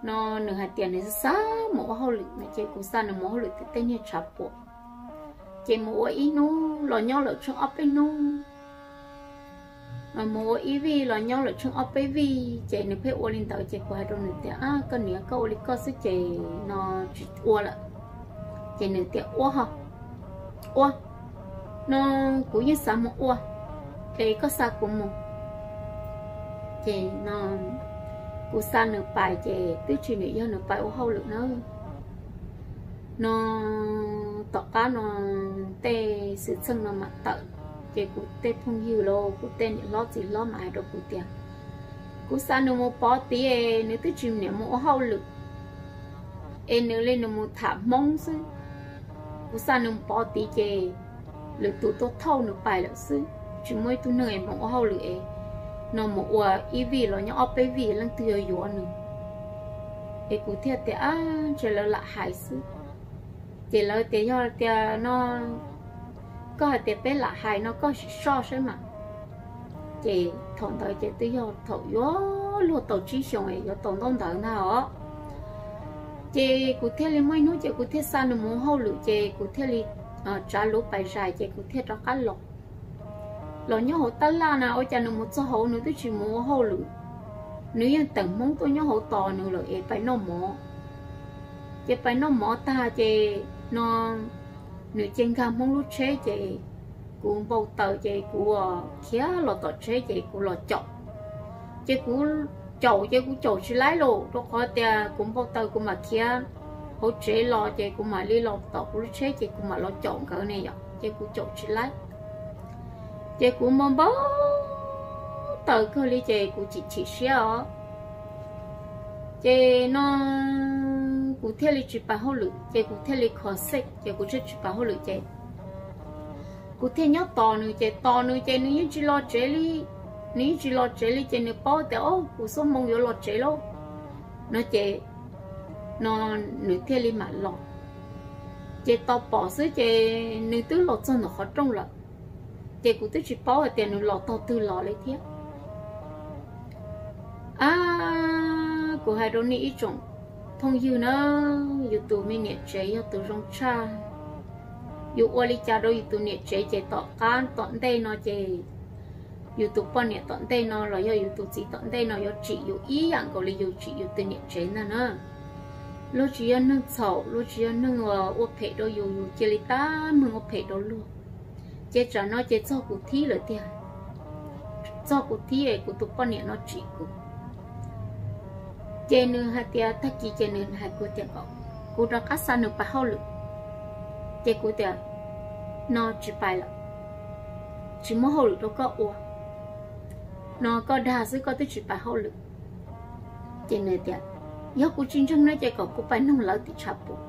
no nws hais tias nws xav mus ua hauj lwm no ces kuv xa nws mus hauj lwm tim tej nyuag tshav puam. Ces mus ua ib hnub los nyob lawm tsheej ob peb hnub, mus ua ib vij los nyob lawm tsheej ob peb vij ces nws pheej ua li ntawd ces kuv hais rau nws tias ab koj niam, koj ua li koj xwb ces no tsis ua lawm. Ces nws tias ua ho, ua, no kuv yeej xav mus ua, es koj xa kuv mus. Ces no kuv xa nws pais ces twb tsis nws yog nws pais ua hauj lwm na. No tom qab no tej xwm txheej no mam tawm, ces kuv tej phooj ywg los kuv tej niam hlob txiv hlob mam hais rau kuv tias kuv xa nws mus pov tid es nws twb tsis niam mus ua hauj lwm, es nws li nws mus tham Hmoob xwb. Kuv xa nws mus pov tid ces lwm tus tuaj thauj nws pais lawm xwb, tsis muaj ib tug neeg es mus ua hauj lwm es no mus ua ib vij los nyob ob peb vij leej twg yuav yuav nws. Es kuv thiaj tias ab ntshe lawv lam hais xwb. Ces lawv tias yog tias no koj hais tias peb lam hais no koj sim soj saib mas. Ces thaum ntawd ces twb yog thaum yuav luag tau tsib xyoos es yuav tau ntaub ntawv ntag os. Ces kuv thiaj li muaj ib hnub ces kuv thiaj xa nws mus hauj lwm ces kuv thiaj li tsav lub pais zais ces kuv thiaj rov qab los. Los nyob hauv tab laj na ua cas nws mus txog hauv nws twb tsis mus ua hauj lwm, nws yeej teem Hmoob tuaj nyob hauv tos nws lawm es pais noj mov. Ces pais noj mov tag ces no nws cia nkag Hmoob lub tsheb ces kuv npau taws ces kuv khiav los tom tsheb ces kuv los caum. Ces kuv caum ces kuv caum tsis laib los rau qhov tias kuv npau taws kuv mam khiav hauv tsev los ces kuv mam li los tom kuv lub tsheb ces kuv mam los caum nkawd ne yom, ces kuv caum tsis laib. Ces kuv npau npau taws kawg li ces kuv chim chim siab os. Ces no kuv thiaj li tsis pais hauj lwm ces kuv thiaj li kho xej ces kuv thiaj tsis pais hauj lwm ces kuv thiaj nyob tos nws ces tos nws ces nws yeej tsis los tsev li. Nws yeej tsis los tsev li ces nws paub tias o kuv xuab moos yuav los tsev lauj no ces no nws thiaj li mam los. Ces tos pom xwb ces nws twb los txog ntawm qhov rooj lawm. Ces kuv twb tsis paub hais tias nws los tog twg los li thiab. Ab, kuv hais rau nej ib tsoom phooj ywg na, yus tus me niam tsev yog tus zoo tshaj. Yus ua li cas rau yus tus niam tsev ces tom qab tom ntej no ces yus tus poj niam tom ntej no los yog yus tus txiv tom ntej no yuav tsim yus ib yam nkaus li yus tsim yus tus niam tsev ntag na. Luag tsis yog neeg txhaum, luag tsis yog neeg uas ua phem rau yus, yus cia li tab meeg ua phem rau luag. Ces tsam no ces txog kuv thib lawm tiag. Txog kuv thib es kuv tus poj niam no tsim kuv. Ces nws hais tias tag kis ces nws hais kuv tias kom kuv rov qab xa nws pais hauj lwm. Ces kuv tias no tsis pais lawm, tsis muaj hauj lwm rau koj ua. No koj dag xwb, koj twb tsis pais hauj lwm. Ces nws tias, yog kuv tsis ntseeg no ces kom kuv pais noog lawv tim tshav puam.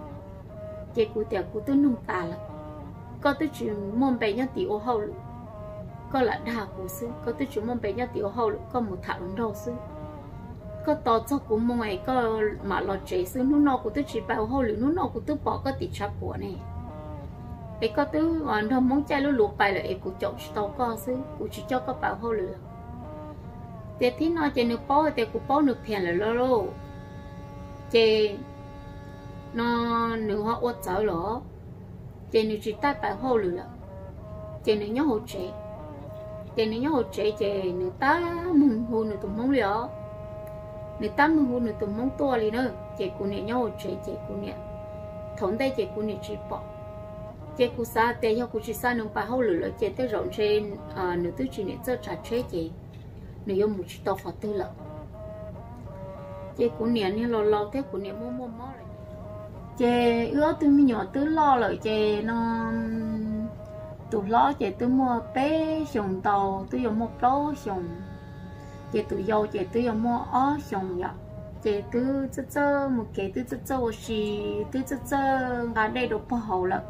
Ces kuv tias, kuv twb noog tas lawm, koj twb tsis muaj npe nyob tim ua hauj lwm, koj lam dag kuv xwb, koj twb tsis muaj npe nyob tim ua hauj lwm, koj mus tham hluas nraug xwb. Koj tos txog kuv mus es koj mam los tsev xwb, hnub no kuv twb tsis pais ua hauj lwm, hnub no kuv twb pom koj tim tshav puam ne. Es koj twb nrog Hmoob caij lub luv pais lawm es kuv caum tsis tau koj xwb, kuv tsis coj koj pais ua hauj lwm lawm. Ces thib no ces nws paub hais tias kuv paub nws phees lawm lauj. Ces no nws ho ua txawv los, ces nws tsis taij pais hauj lwm lawm, ces nws nyob hauv tsev. Ces nws nyob hauv tsev ces nws tab meeg hu nws tus Hmoob li os. Nws tab meeg hu nws tus Hmoob tuaj li na, ces kuv niam nyob hauv tsev ces kuv niam, thaum ntej ces kuv niam tsis pom. Ces kuv xav tias yog kuv tsis xa nws pais hauj lwm lawm ces tej zaum ntshe nws twb tsis niam txawj tsav tsheb ces nws yuav mus tsis tau qhov twg lawm. Ces kuv niam niag laus laus thiab kuv niam muaj muaj mob lawm. Ces wb ob tug me nyuam twb loj lawm ces no tus hlob ces twb muaj peb xyoos ntau, twb yuav muaj plaub xyoos. Ces tus yau ces twb yuav muaj ob xyoos yom. Ces twb txawj txawj mus kev, twb txawj txawj ua si, twb txawj txawj nqa dej rau pog haus lawm.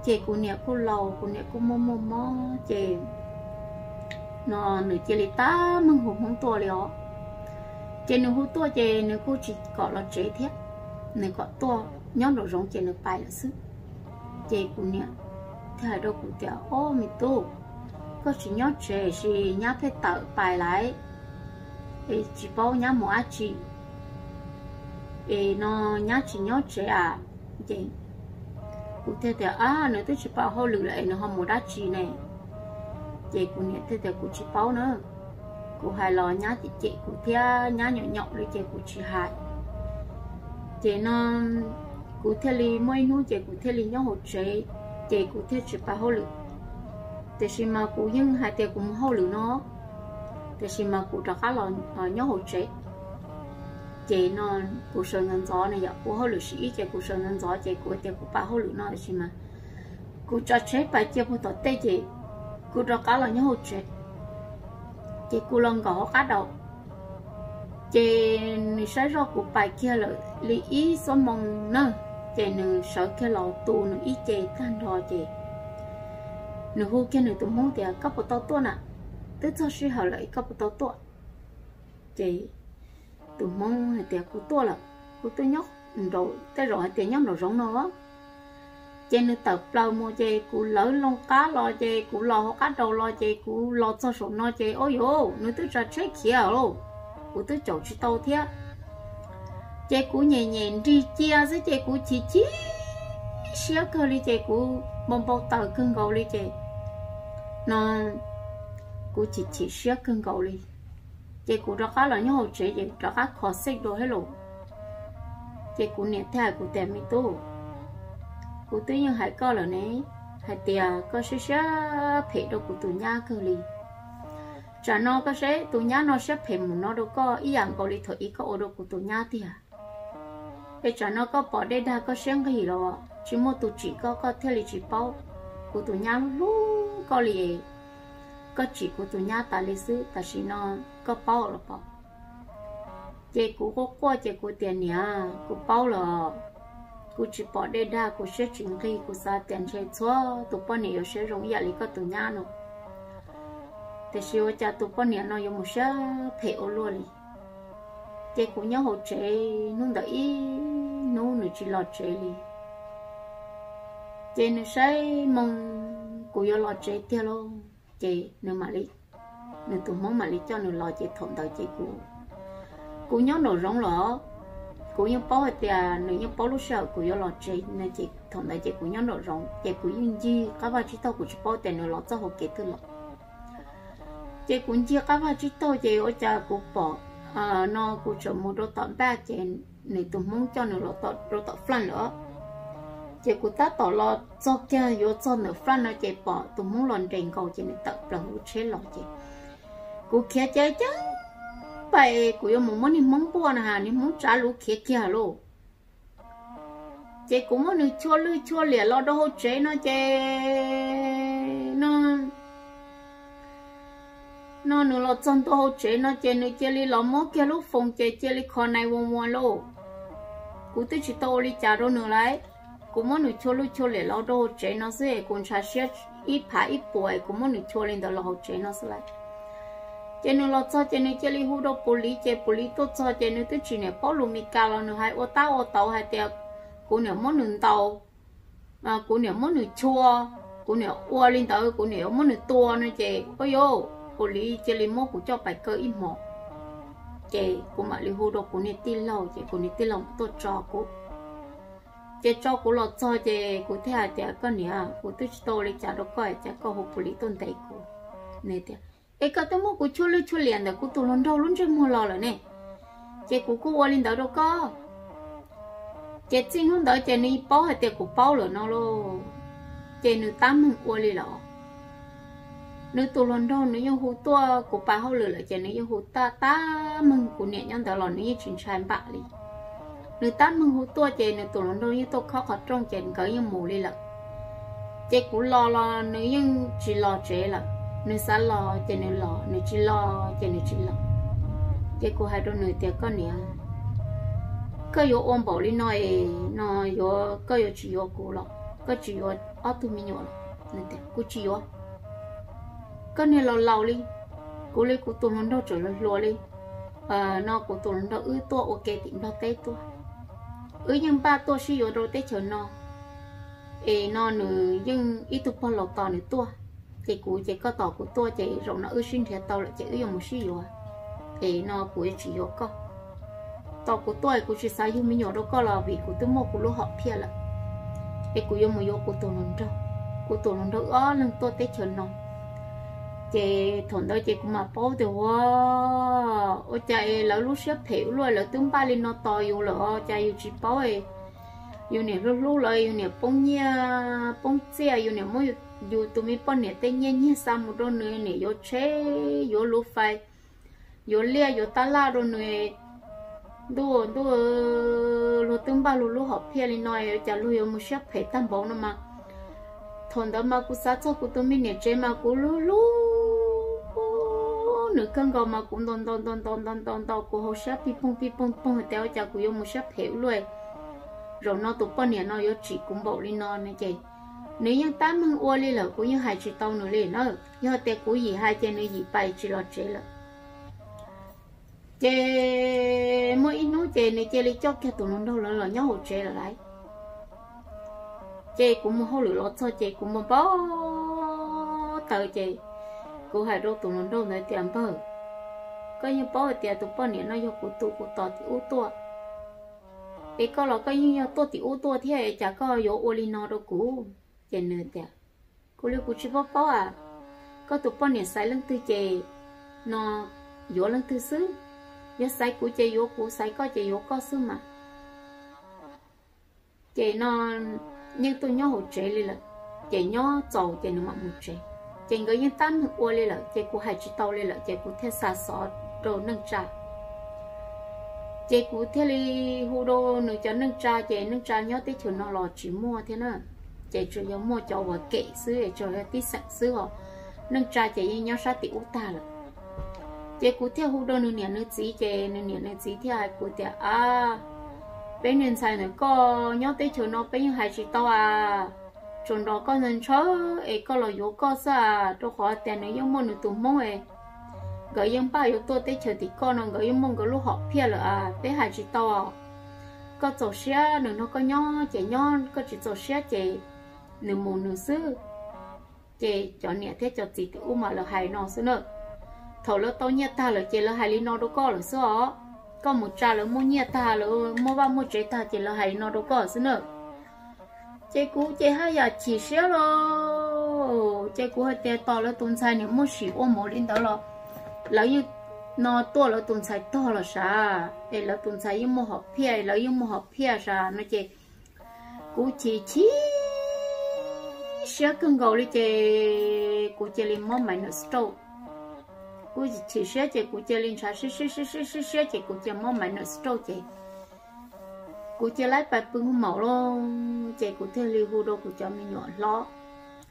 Ces kuv niam kuj laus, kuv niam kuj muaj muaj mob ces no nws cia li tab meeg hu Hmoob tuaj li os. Ces nws hu tuaj ces nws kuj tsis kom los tsev thiab, nws kom tuaj nyob nraum zoov ces nws pais lawm xwb. Ces kuv niam thiaj hais rau kuv tias, ob, me tub, koj tsis nyob tsev sis nyab pheej tawm pais lawm, es tsis paub nyab mus dab tsi, es no nyab tsis nyob tsev a. Ces kuv thiaj tias, ab, nws twb tsis pais hauj lwm lawm es nws ho mus dab tsi ne? Ces kuv niam thiaj tias, kuv tsis paub na, kuv hais los nyab cem cem kuv thiab nyab nyaum nyaum li ces kuv tsis hais. Ces no kuv thiaj li muaj ib hnub ces kuv thiaj li nyob hauv tsev, ces kuv thiaj tsis pais hauj lwm. Tiam sis mas kuv yeej hais tias kuv mus hauj lwm no, tiam sis mas kuv rov qab los nyob hauv tsev. Ces no kuv sawv ntxov ntxov no yom, kuv hauj lwm sim ib ces kuv sawv ntxov ntxov ces kuv tias kuv pais hauj lwm no, tiam sis mas kuv tsav tsheb pais cia puag tom tej ces kuv rov qab los nyob hauv tsev. Ces kuv los nkaum hauv qab daus, ces nws saib zoj kuv pais kiag lawm li ib xuab moos na, ces nws sawv kiag los tu nws ib ce tag nrho ces nws hu kiag nws tus Hmoob tias, koj puas tau tuaj na? Twb txog sij hawm lawm es koj puas tau tuaj? Ces tus Hmoob hais tias, kuv tuaj lawm, kuv twb nyob nraum, tej zaum hais tias nyob nraum zoov no. Ces nws tawm plaws mus ces kuv lawv loo qab los ces kuv los hauv qab daus los ces kuv los txog saum no ces, ua yuav, nws twb tsav tsheb khiav lauj, kuv twb caum tsis tau thiab. Ces kuv nyem nyem nrig cia xwb ces kuv chim chim siab kawg li ces kuv npau npau taws kawg nkaus li ces no kuv chim chim siab kawg nkaus li. Ces kuv rov qab los nyob hauv tsev ces rov qab kho xej dua thiab lauj. Ces kuv niam thiaj hais kuv tias, me tub, kuv twb yeej hais koj lawm ne, hais tias koj siab siab phem rau kuv tus nyab kawg li. Tsam no koj saib tus nyab no siab phem mus no rau koj ib yam nkaus li thaum ub koj ua rau kuv tus nyab tiag. Es tsam no koj pom dej dag koj siab nqig los tsis muaj tus tsim koj, koj thiaj li tsis paub. Kuv tus nyab hlub hlub koj li, koj tsim kuv tus nyab tas li xwb, tam sim no koj paub los pom. Ces kuv quaj quaj ces kuv tias, niam, kuv paub los, kuv tsis pom dej dag kuv siab tsis nqig, kuv xav tias ntshe txhua tus poj niam yuav siab zoo ib yam li koj tus nyab no, tiam sis ua cas tus poj niam no yuav mus siab phem ua luaj li. Ces kuv nyob hauv tsev hnub ntawd ib hnub nws tsis los tsev li. Ces nws saib moo kuv yuav los tsev tiag lauj, ces nws mam li, nws tus Hmoob mam li coj nws los ces thaum ntawd ces kuv, kuv nyob nraum zoov los, kuv yeej paub hais tias nws yeej paub lub sij hawm kuv yuav los tsev no ces thaum ntawd ces kuv nyob nraum zoov ces kuv yeej ncig qab vaj tsib taug, kuv tsis paub tias nws los txoj hauv kev twg los. Ces kuv ncig qab vaj tsib taug ces ua cas kuv pom no kuv txawm mus rau tom npaj ces nws tus Hmoob coj nws los rau tom flanj lawm. Ces kuv tab tom los txog kiag yuav txog ntawm flanj no ces pom tus Hmoob los nres nkaus ces nws tawm plaws lub tsheb los ces kuv khiav ceev ceev pais, kuv yuav mus muab niag Hmoob npuaj na has, niag Hmoob tsav luv khiav kiag lauj. Ces kuv muab nws chua lwj chua liam los rau hauv tsev no ces no, no Nws los txog ntua hauv tsev no ces nws cia li los muab kiag lub foos ces cia li kho nine one one lauj. Kuv twb tsis tau ua li cas rau nws lauj, kuv muab nws chua lwj chua liam los rau hauv tsev no xwb es kuv ntshav siab ib phav ib puas es kuv muab nws chua li ntawd los hauv tsev no xwb lauj. Ces nws los txog ces nws cia li hu rau pus liv ces pus liv tuaj txog ces nws twb tsis niam paub lus Mis Kas los nws hais ua tab ua tauv hais tias kuv niam muab nws ntaus, kuv niam muab nws chua, kuv niam ua li ntawd kuv niam yuav muab nws tua no ces ua yauj, pus liv cia li muab kuv coj pais kaw ib hmos. Ces kuv mam li hu rau kuv niag tij laug ces kuv niag tij laug tuaj tso kuv. Ces tso kuv los txog ces kuv thiaj hais tias koj niam, kuv twb tsis tau ua li cas rau koj es cas koj hu pus liv tuaj ntes kuv. Nws tias es koj twb muab kuv chua lwj chua liam ntawm kuv tus hluas nraug lub ntsej muag los lawm ne, ces kuv kuj ua li ntawd rau koj. Ces txij hnub ntawd ces nws paub hais tias kuv paub lawm no lauj, ces nws tab meeg ua li lawm. Nws tus hluas nraug nws yeej hu tuaj kuv pab hauj lwm lawm ces nws yeej hu tab tab meeg, kuv niam nyob ntawd los nws yeej tsis ntshai npam li. Nws tab meeg hu tuaj ces nws tus hluas nraug yeej tuaj khob qhov rooj ces nkawd yeej mus li lawm. Ces kuv los los nws yeej tsis los tsev lawm, nws xav los ces nws los, nws tsis los ces nws tsis los. Ces kuv hais rau nws tias koj niam, koj yuav ua npaum li no es no yuav koj yuav tsis yuav kuv los koj tsis yuav ob tug me nyuam los? Nws tias kuv tsis yuav. Koj niag laus laus li, kuv li kuv tus hluas nraug tseem hluas hluas li, no kuv tus hluas nraug wb tuaj ua ke tim Nplog teb tuaj, wb yeej npaj tuaj sib yuav rau teb chaws no, es no nws yeej ib tug pog laus tos nws tuaj, ces kuv ces koj tos kuv tuaj ces zaum no wb sib nrhiav tau lawm ces wb yuav mus sib yuav, es no kuv yuav tsis yuav koj. Tos kuv tuaj es kuv tsis xav yug me nyuam rau koj los vim kuv twb muaj kuv lub hom phiaj lawm, es kuv yuav mus yuav kuv tus hluas nraug, kuv tus hluas nraug wb ob leeg tuaj teb chaws no. Ces thaum ntawd ces kuv mam paub tias ua, ua cas es lawv lub siab phem ua luaj, lawv twb npaj li no tos yus lawm os, cas yus tsis paub. Yus niam hlub hlub lawv, yus niam poob nyiaj poob txiaj, yus niam muab yus tus me poj niam tej nyiaj nyiag xa mus rau nws, niam yuav tsheb, yuav luv fais, yuav liaj yuav tab laj rau nws. Ntuj ntuj, luag twb npaj luag lub hom phiaj li no cas luag yuav mus siab phem tag npaum no mas. Thaum ntawd mas kuv xav txog kuv tus me niam tsev mas kuv hlub hlub nws kawg nkaus mas kuv ntaus ntaus ntaus ntaus ntaus ntaus ntaus kuv hauv siab pij poog pij poog poog tias ua cas kuv yuav mus siab phem ua luaj, zaum no tus poj niam no yuav tsim kuv npaum li no no ces nws yeej tab meeg ua li lawm, kuv yeej hais tsis tau nws li na. Yog tias kuv yim hais ces nws yim pais tsis los tsev lawm. Ces muaj ib hnub ces nws cia li coj kiag tus hluas nraug lawv los nyob hauv tsev lawm lauj. Ces kuv mus hauj lwm los txog ces kuv mus npau taws ces kuv hais rau tus hluas nraug ntawd tias npawg, koj yeej paub hais tias tus poj niam no yog kuv tus kuv tos tim ub tuaj, es koj los koj yeej yog tuaj tim ub tuaj thiab es cas koj yuav ua li no rau kuv? Ces nws tias kuv li kuv tsis paub paub as, koj tus poj niam xaiv leej twg ces no yuav leej twg xwb, yog xaiv kuv ces yuav kuv, xaiv koj ces yuav koj xwb mas. Ces no yeej tuaj nyob hauv tsev li lawm, ces nyob txaus ces nws mam mus tsev. Ces nkawd yeej tab meeg ua li lawm ces kuv hais tsis tau li lawm ces kuv thiaj xa xov rau neej tsa. Ces kuv thiaj li hu rau nws cov neej tsa ces neej tsa nyob teb chaws no los tsis muaj thiab na, ces tsuas yog muaj cov uas kem xwb es tsuas yog tib xeem xwb os, neej tsa ces yeej nyob sab tim ub tag lawm. Ces kuv thiaj hu rau nws niam nws txiv ces nws niam nws txiv thiaj hais kuv tias a, peb niag ntxhais ntawm koj nyob teb chaws no peb yeej hais tsis tau as, tsuas nrog koj ntshaw es koj los yuav koj xwb as, rau qhov tias nws yeej muaj nws tus hmoob es nkawd yeej npaj yuav tuaj teb chaws tim koj no, nkawd yeej muaj nkawd lub hom phiaj lawm as, peb hais tsis tau. Koj txaus siab nws nrog koj nyob ces nyob, koj tsis txaus siab ces nws mus nws xwb. Ces cov niam thiab cov txiv tim ub mas lawv hais no xwb na. Thaum lawv tau nyiaj tag lawm ces lawv hais li no rau koj lawm xwb os. Koj mus tsa lawv muaj nyiaj tag, lawv muaj vaj muaj tsev tag ces lawv hais li no rau koj xwb na. Ces kuv ces haj yam chim siab los, ces kuv hais tias tos lawv tus ntxhais niam muaj sim ua mus li ntawd los, lawv yeej no tuaj lawv tus ntxhais tog los sav, es lawv tus ntxhais yeej muaj hom phiaj, lawv yeej muaj hom phiaj sav no ces kuv chim chim siab kawg nkaus li ces kuv cia li mob minor stroke. Kuv chim siab ces kuv cia li ntshav siab siab siab siab ces kuv cia mob minor stroke ces kuv cia li pais pw hoob maum lawm. Ces kuv thiaj li hu rau kuv cov me nyuam hlob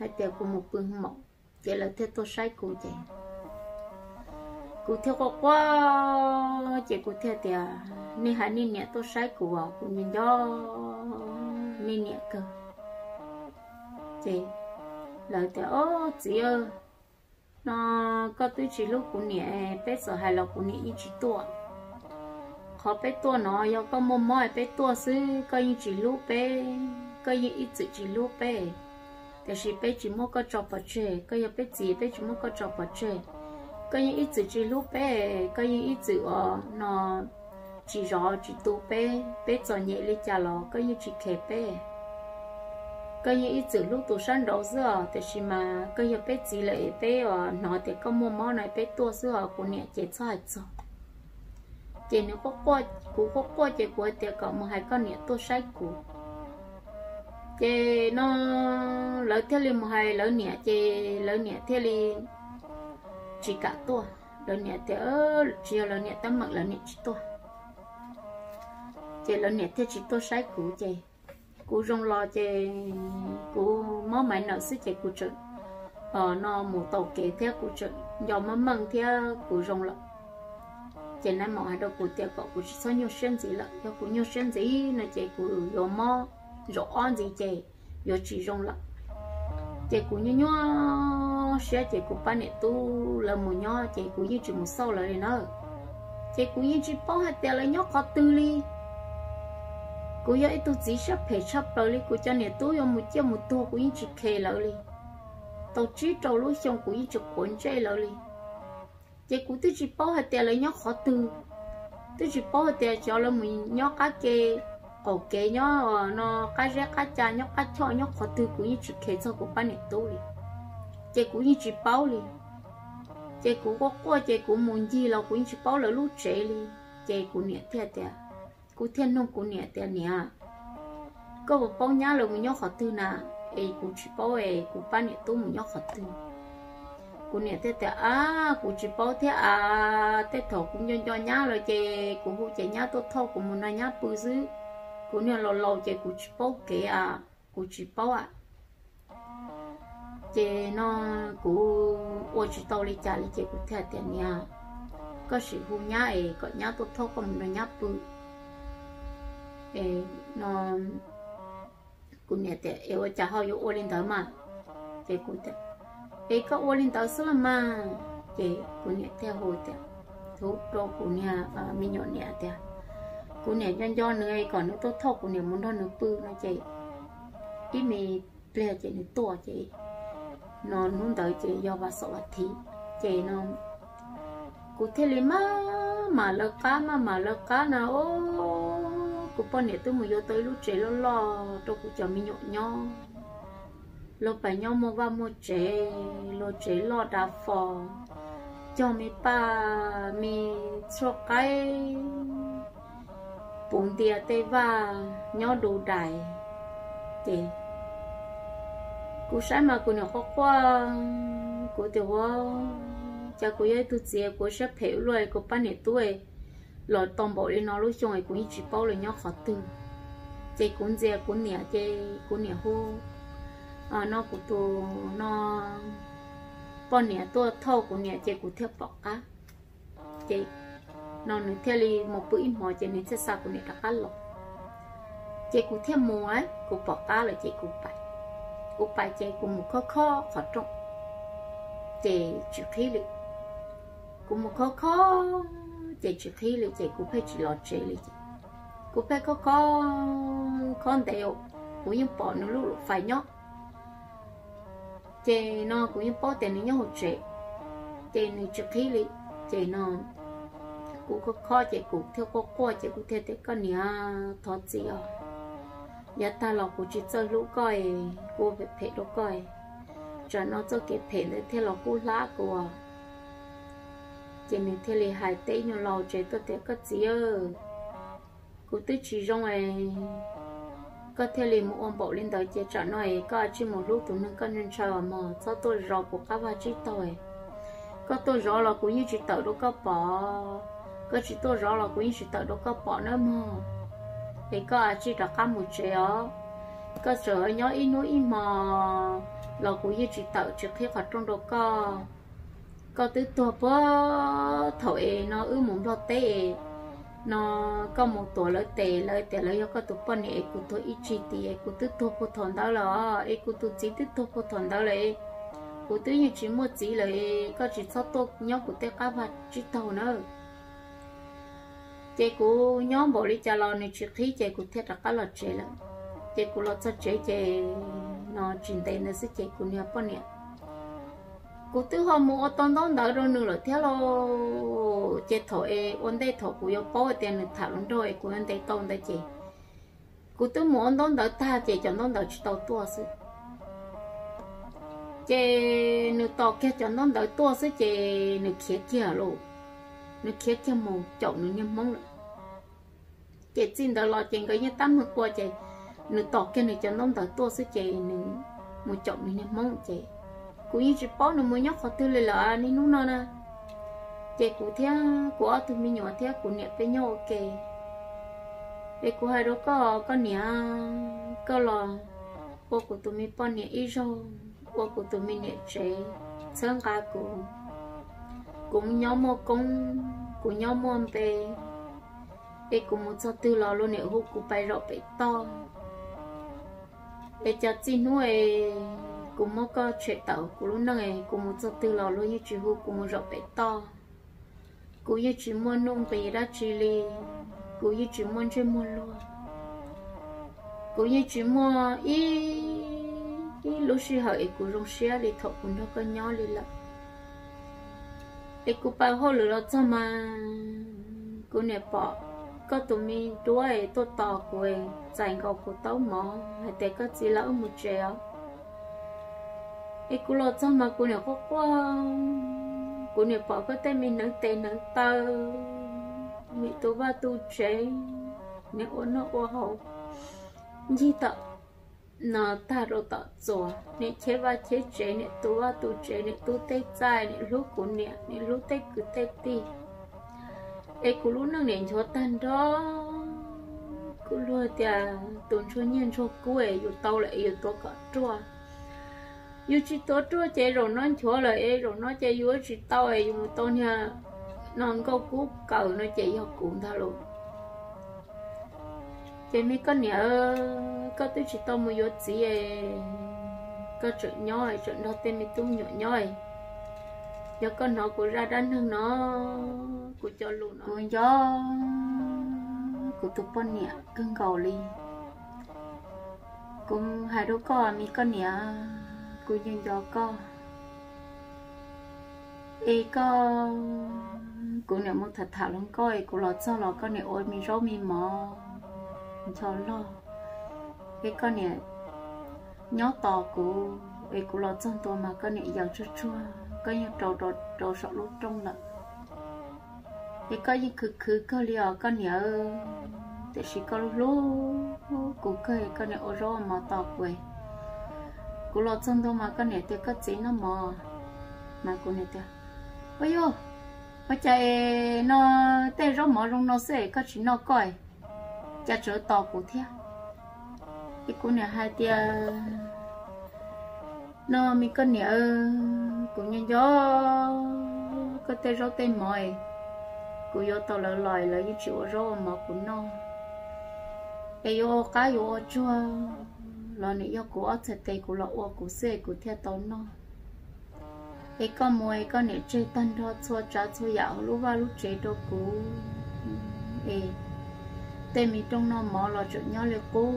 hais tias kuv mus pw hoob maum, ces lawv thiaj tuaj saib kuv ces Kuv thiaj quaj quaj ces kuv thiaj tias, nej hais nej niam tuaj saib kuv, kuv nco nco nej niam kawg. Ces lawv tias, o, txiv, no koj twb tsis hlub kuv niam, peb txawm hais los kuv niam yeej tsis tuaj. Qhov peb tuaj no yog koj muaj mob peb tuaj xwb, koj yeej tsis hlub peb, koj yeej ib txwm tsis hlub peb. Tiam sis peb tsis muab koj tso pov tseg, koj yog peb txiv peb tsis muab koj tso pov tseg. Koj yeej ib txwm tsis hlub peb, koj yeej ib txwm ua no tsis zov tsis tu peb, peb txom nyem li cas los koj yeej tsis khes peb. Koj yeej ib txwm hlub tus sab nraud xwb os, tiam sis mas koj yog peb txiv lawm es peb hnov tias koj muaj mob no peb tuaj xwb os, kuv niam ces txhob hais txog. Ces nws, kuv quaj quaj ces kuv hais tias kom mus hais koj niam tuaj saib kuv. Ces no lawv thiaj li mus hais lawv niam ces lawv niam thiaj li tsis kam tuaj. Lawv niam tias tsis yog lawv niam teeb meem, lawv niam tsis tuaj. Ces lawv niam thiaj tsis tuaj saib kuv ces kuv zoo los ces kuv mob maiv nawm xwb ces kuv tseem no mus taus kev thiab kuv tseem nco meej meej thiab kuv zoo lawm. Ces nais maum hais rau kuv tias kom kuv tsis txhob nyuaj siab ntxiv lawm, yog kuv nyuaj siab ntxiv no ces kuv yuav mob zaum ob ntxiv ces yuav tsis zoo lawm. Ces kuv nyuaj nyuaj siab ces kuv pab niam tub lawv mus nyob ces kuv yeej tsis mus xauj lawv li na. Ces kuv yeej tsis paub hais tias lawv nyob qhov twg li. Kuv yog ib tug txiv siab phem tshaj plaws li, kuv cov niam tub yuav mus ciaj mus tuag kuv yeej tsis khes lawv li. Tau tsib rau lub xyoo kuv yeej tsis quav ntsej lawv li. Ces kuv twb tsis paub hais tias lawv nyob qhov twg, twb tsis paub hais tias xyov lawv mus nyob qab ke qaum kev, nyob no qab zeb qab ca, nyob qab choj, nyob qhov twg kuv yeej tsis khes txog kuv pab niam tub li. Ces kuv yeej tsis paub li. Ces kuv quaj quaj ces kuv mus ncig los kuv yeej tsis paub lawv lub tsev li. Ces kuv niam thiaj tias, kuv thiaj nug kuv niam tias, niam, koj puas paub nyab lawv mus nyob qhov twg na? Es kuv tsis paub es kuv pab niam tub mus nyob qhov twg. Kuv niam thiaj tias, ab, kuv tsis paub thiab as, tej thaum kuv nco nco nyab lawv ces kuv hu ces nyab tuaj thauj kuv mus nrog nyab pw xwb. Kuv niag laus laus ces kuv tsis paub kev as, kuv tsis paub as. Ces no kuv ua tsis tau li cas li ces kuv thiaj tias, niam, koj sim hu nyab es kom nyab tuaj thauj koj mus nrog nyab pw. Es no kuv niam tias, es ua cas ho yuav ua li ntawd mas? Ces kuv tias, es koj ua li ntawd xwb los mas. Ces kuv niam thiaj hu tias, hu rau kuv niag me nyuam niam tias, kuv niam nco nco nws es kom nws tuaj thauj kuv niam mus nrog nws pw no ces ib me pliag ces nws tuaj ces no hnub ntawd ces yog vas xaum vas thiv ces no kuv thiaj li maj mam lawv qab, maj mam lawv qab na, o, kuv poj niam twb mus yuav tau ib lub tsev loj loj rau kuv cov me nyuam nyob. Luag pais nyob muaj vaj muaj tsev, luag tsev loj dav fo, cog me paj me tshuaj qaib, puv ntias tej vaj, nyob du dais. Ces kuv saib mas kuv niam quaj quaj, kuv tias ua cas kuv yog ib tug txiv kuv siab phem ua luaj, kuv pab niam tub los tau npaum li no lub xyoo es kuv yeej tsis paub lawv nyob qhov twg. Ces kuv ntxias kuv niam ces kuv niam hu no kuv tus no poj niam tuaj thauj kuv niam ces kuv thiaj pom qab. Ces no nws thiaj li mus pw ib hmos ces nws thiaj xa kuv niam rov qab los. Ces kuv thiaj mus, kuv pom qab lawm ces kuv pais. Kuv pais ces kuv mus khob khob qhov rooj ces tsis qhib li. Kuv mus khob khob ces tsis qhib li ces kuv pheej tsis los tsev li ces kuv pheej khob khob, khob ntev, kuv yeej pom nws lub lus fais nyob. Ces no kuv yeej paub tias nws nyob hauv tsev, ces nws tsis qhib li. Ces no kuv khob khob ces kuv thiaj quaj quaj ces kuv thiaj tias, koj niam, thov txim os, yav tag los kuv tsis txawj hlub koj, kuv phem phem rau koj, tsam no txoj kev phem ntawd thiaj los kub hlab kuv. Ces nws thiaj li hais teb nyuag laus tsev tuaj tias, koj txiv, kuv twb tsis zoo es koj thiaj li mus ua npaum li ntawd ces tsam no es koj tsij mus hlub tus neeg koj ntshaw ntshaw mog, txhob tuaj zov kuv qab vaj tsib taug. Koj tuaj zov los kuv yeej tsis tawm rau koj pom, koj tsis tuaj zov los kuv yeej tsis tawm rau koj pom nawb mog. Es koj tsij rov qab mus tsev os. Koj txawm nyob ib hnub ib hmo los kuv yeej tsis tawm tsis qhib qhov rooj rau koj. koj twb tuag puag thaum es no wb mus Nplog teb es no koj mus tuav lawv tes, lawv tias lawv yog koj tus poj niam es kuv tuag ib tsig tid es kuv twb tuag puag thaum ntawd lawm es kuv tus txiv twb tuag puag thaum ntawd lawm es kuv twb yeej tsis muaj txiv lawm es koj tsis txhob tuaj nyob kuv tej qab vaj tsib taug nawb. Ces kuv nyob npaum li cas los nws tsis qhib ces kuv thiaj rov qab los tsev lawm. Ces kuv los txog tsev ces no tsis ntev ntawd xwb ces kuv niag poj niam, kuv twb ho mus ua tau ntaub ntawv rau nws lawm thiab lauj. Ces thaum es ua ntej thaum kuv yuav paub tias nws tham hluas nraug es kuv yuav ntes tau ntawd ces kuv twb mus ua ntaub ntawv tag ces cov ntaub ntawv tsis tau tuaj xwb. Ces nws tos kiag cov ntaub ntawv tuaj xwb ces nws khiav kiag lauj, nws khiav kiag mus caum nws niag hmoob lawm. Ces txij ntawd los ces nkawd yeej tab meeg ua ces nws tos kiag nws cov ntaub ntawv tuaj xwb ces nws mus caum nws niag hmoob ces kuv yeej tsis paub nws mus nyob qhov twg li lawm niaj hnub no na. Ces kuv thiab kuv ob tug me nyuam thiab kuv niam peb nyob ua ke. Es kuv hais rau koj, koj niam, koj los ua kuv tus me poj niam ib zaug, ua kuv tus me niam tsev, txhawb nqa kuv. Kuv nyob muaj koob, kuv nyob muaj npe, es kuv mus txog twg los luag niam hu kuv pais zaum pem toj. Es cas txij hnub es kuv muab koj tshem tawm kuv lub neej es kuv mus txog twg los luag yeej tsis hu kuv mus zaum pem toj. Kuv yeej tsis muaj nuj nqis dab tsi li, kuv yeej tsis muaj ntsej muag luag, kuv yeej tsis muaj ib, ib lub sij hawm es kuv zoo siab li thaum kuv nrog koj nyob li lawm. Es kuv pais hauj lwm los txog mas kuv niam pom koj tus me duab es tuaj tos kuv es txais nkaus kuv taub mov hais tias koj txiv lawv wb mus tsev os. Es kuv los txog mas kuv niam quaj quaj, kuv niam pom koj tej me hneev tes hneev taw, niam tu vaj tu tsev, niam ua noj ua haus ncig tom no tag rau tom txuas, niam cheb vaj cheb tsev, niam tu vaj tu tsev, niam tu tej txaij, niam hlub kuv niam, niam hlub tej kwv tej tij. Es kuv lub neej niam nchuav tag nrho. Kuv luag tias tus ntsuag nyiaj ntsuag kub es yus tau lawm es yus tuav kom ruaj. Yus tsis tuav ruaj ces zaum no nchuav lawm es zaum no ces yus tsis tau es yus mus tau niag no nkauj kub kawm no ces yog kuv ntag lauj. Ces me koj niam, koj twb tsis tau mus yuav txiv es koj tseem nyob es tseem nrog tej me tub me nyuam nyob es, yog koj hnov kuv zaj dab neeg no, kuv cov lus no, kuv nco kuv tus poj niam kawg nkaus li. Kuv hais rau koj me koj niam, kuv nco nco koj. Es koj, kuv niam mus tham tham hluas nkauj es kuv los txog los koj niam ua me zaub me mov ncho loj. Es koj niam nyob tos kuv, es kuv los txog ntua mas koj niam yaws tsuag tsuag, koj yeej rau rau saum lub rooj lawm. Es koj yeej khwv khwv kawg li os koj niam, tiam sis koj hlub kuv kawg, koj niam ua zaub ua mov tos kuv. Kuv los txog ntua mas koj niam tias koj txiv noj mov, mas kuv niam tias, ua yuj, ua cas no tej zaub mov zoo no xwb es koj tsis noj koj, cas tseem tos kuv thiab. Es kuv niam hais tias, no me koj niam, kuv nco nco koj tej zaub tej mov es kuv yuav tau lawv los es lawv yeej tsis ua zaub ua mov kuv noj. Es yuav ua qab yuav ua tsuag los nws yog kuv ob txhais tes kuv los ua kuv xwb es kuv thiaj tau noj. Es koj mus es koj niam tseg tag nrho txhua tsav txhua yam hauv lub vaj lub tsev rau kuv. Es tej me rooj noj mov los tseem nyob li qub,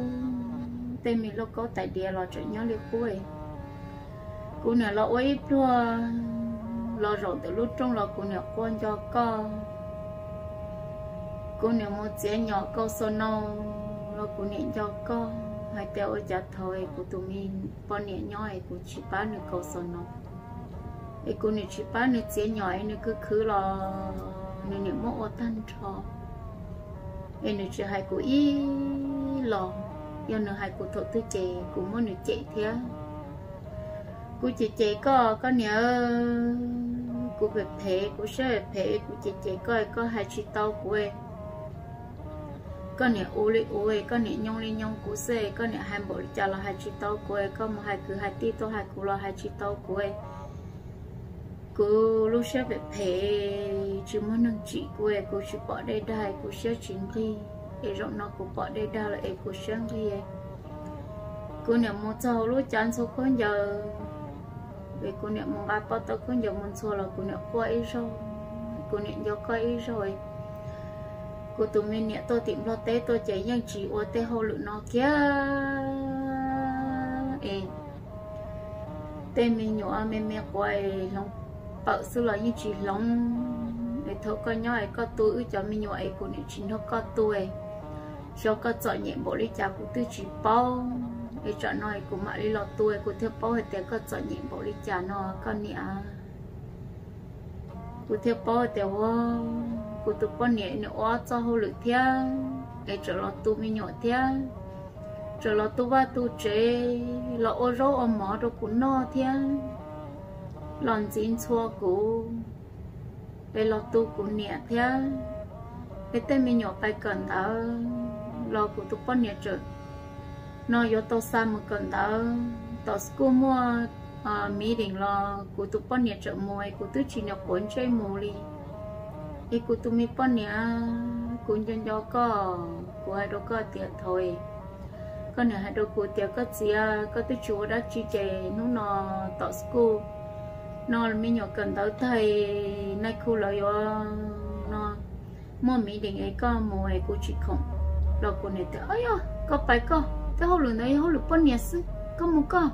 tej me lauj kaub tais diav los tseem nyob li qub. Kuv niam los ua ib pluag los zaum ntawm lub rooj los kuv niam quaj nco koj. Kuv niam mus txiav nyom kaus xaus no los kuv niam nco koj hais tias ua cas thaum es kuv tus me poj niam nyob es kuv tsis pab nws kaus xaus no, es kuv niam tsis pab nws txiav nyom es nws khwv khwv los nws niam muab ua tag nrho. Es nws tsis hais kuv ib los, yog nws hais kuv thaum twg ces kuv muab nws cem thiab. Kuv cem cem koj, koj niam, kuv phem phem, kuv siab phem, kuv cem cem koj, koj hais tsis tau kuv. Koj niam ua li ua, koj niam nyoo li nyoo kuv xwb, koj niam hais npaum li cas los hais tsis tau kuv, koj mus hais kwv hais tij tuaj hais kuv los hais tsis tau kuv. Kuv lub siab phem phem, tsis muaj neeg tsim kuv es kuv tsis pom dej dag, kuv siab tsis nqig. Es zaum no kuv pom dej dag lawm es kuv siab nqig. Kuv niam mus txog hauv lub cav ntxhua khaub ncaws, es kuv niam mus nqa pob tau khaub ncaws mus ntxhua los kuv niam quaj ib zaug, kuv niam nco koj ib zaug. Kuv tus me niam tuaj tim Nplog teb tuaj ces yeej tsis ua tej hauj lwm no kiag es tej me nyuam me me quav es hloov pawm xwb los yeej tsis hloov. Es thaum koj nyob es koj tu wb cov me nyuam es kuv niam tsis nrog koj tu, xyov koj txom nyem npaum li cas kuv twb tsis paub. Es tsam no es kuv mam li los tu es kuv thiaj paub hais tias koj txom nyem npaum li cas no koj niam. Kuv thiaj paub tias ua kuv tus poj niam nws ua txoj hauj lwm thiab, es tseem los tu me nyuam thiab, tseem los tu vaj tu tsev, los ua zaub ua mov rau kuv noj thiab, los ntxiv ntxhua kuv, es los tu kuv niam thiab. Es tej me nyuam pais kawm ntawv los kuv tus poj niam tseem no yuav tau xa mus kawm ntawv, tom school muaj meeting los kuv tus poj niam tseem mus es kuv twb tsis niam quav ntsej mus li. Es kuv tus me poj niam, kuv nco nco koj, kuv hais rau koj tias thaum koj niam hais rau kuv tias koj txiv, koj twb tsis ua dab tsi ces hnub no tom school no me nyuam kawm ntawv tag, night school lawv yuav no muaj meeting es koj mus es kuv tsis khoom. Los kuv niam tias, Yog koj pais koj, tej hauj lwm ntawd yog hauj lwm poj niam xwb, koj mus koj.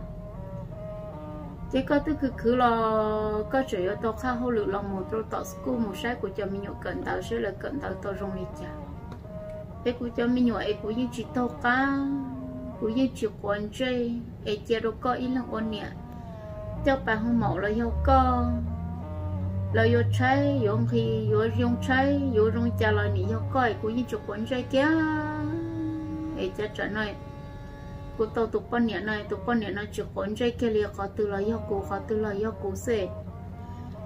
Ces koj twb khwv khwv los koj tseem yuav tau qhab hauj lwm los mus rau tom school mus saib kuv cov me nyuam kawm ntawv seb lawv kawm ntawv tau zoo li cas. Es kuv cov me nyuam es kuv yeej tsis taug qab, kuv yeej tsis quav ntsej, es cia rau koj ib leeg ua niam coj pais hoo maum los yog koj, lawv yuav tshaib yuav nqhis yuav zoo tshaib yuav zoo cas los nim yog koj es kuv yeej tsis quav ntsej kiag. Es cas tsam no kuv tau tus poj niam no, tus poj niam no tsis quav ntsej kiag li, qhov twg los yog kuv, qhov twg los yog kuv xwb.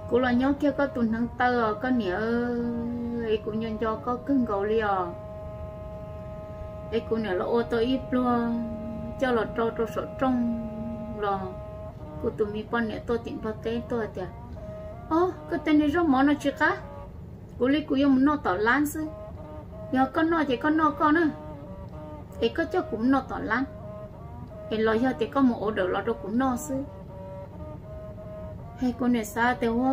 Kuv los nyob kiag koj tus hneev taw os koj niam, es kuv nco nco koj kawg nkaus li os. Es kuv niam los ua tau ib pluag coj los rau rau saum rooj los kuv tus me poj niam tuaj tim Nplog teb tuaj tias, Ob, koj tej niag zaub mov no tsis qab, kuv li kuv yuav mus noj tom lab xwb. Yog koj noj ces koj noj koj na, es koj coj kuv mus noj tom lab, es los yog tias koj mus order los rau kuv noj xwb. Es kuv niam xav tias ua,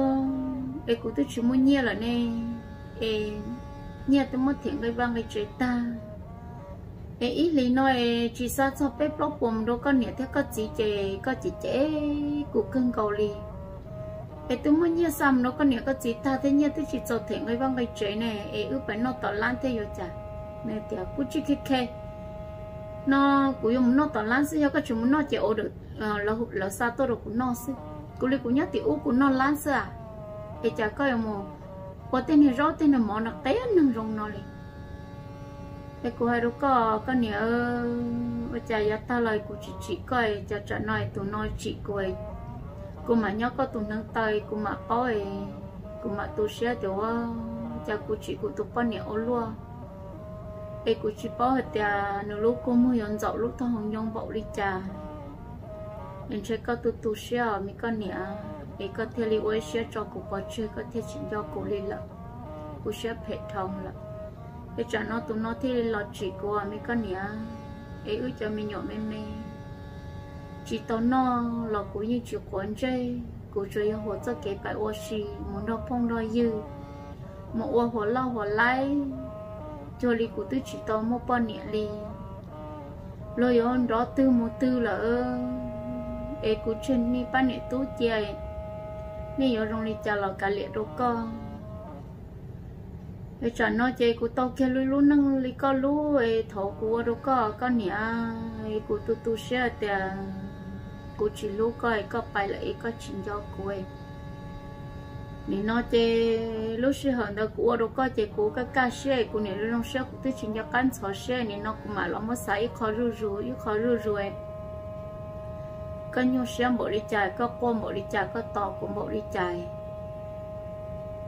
es kuv twb tsis muaj nyiaj lawm ne, es nyiaj twb muab them nqi vaj nqi tsev tag, es ib hlis no es tsis xa txog peb plaub puas mus rau koj niam thiab koj txiv ces koj cem cem kuv kawg nkaus li. Es twb muaj nyiaj xa mus rau koj niam koj txiv tag thiab nyiaj twb tsis txaus them nqi vaj nqi tsev ne, es wb pais noj tom lab thiaj yuav cas? Tias kuv tsis khe khe, no kuv yuav mus noj tom lab xwb, yog koj tsis mus noj ces order lawv xa tuaj rau kuv noj xwb. Kuv li kuv nyob tim ub kuv noj lab xwb a, es cas koj yuav mus ua tej niag zaub tej niag mov no qia neeg zoo no li? Es kuv hais rau koj, koj niam, ua cas yav tag los kuv tsis tsim koj, cas tsam no tus no tsim kuv, kuv mam nyob koj tus hneev taw kuv mam paub, kuv mam tu siab tias ua cas kuv tsim kuv tus poj niam ua luaj. Es kuv tsis paub hais tias nws lub kua muag yuav ntxaum lub taub hau ncoo npaum li cas. Es ntshe koj tu tu siab os me koj niam, es koj thiaj li ua ib siab tso kuv pov tseg, koj thiaj tsis nco kuv li lawm. Kuv siab phem dhau lawm. Es tsam no tus no thiaj li los tsim kuv me koj niam, es wb cov me nyuam me me tsis tau noj los kuv yeej tsis quav ntsej, kuv tsuas yog huas txoj kev pais ua si mus nrog phooj nrog ywg, mus ua huas loj huas laib, cuag li kuv twb tsis tau muaj poj niam li. Luag yuav nrov twg mus twg lawm, es kuv tseg nej pab niam tub cia, nej yuav zoo li cas los kav liam rau koj. Es tsam no ces kuv tau kiag lub lub neej li koj lub es thaum kuv ua rau koj, koj niam, es kuv tu tu siab tias kuv tsis hlub koj es koj pais lawm es koj tsis nco kuv. Nim no ces lub sij hawm ntawd kuv ua rau koj ces kuv kaj kaj siab es kuv niam zoo zoo siab, kuv twb tsis nco qab ntxhov siab. Nim no kuv mam los muab xav ib qho zuj zus ib qho zuj zus. Koj nyuaj siab npaum li cas, koj quaj npaum li cas, koj tos kuv npaum li cas.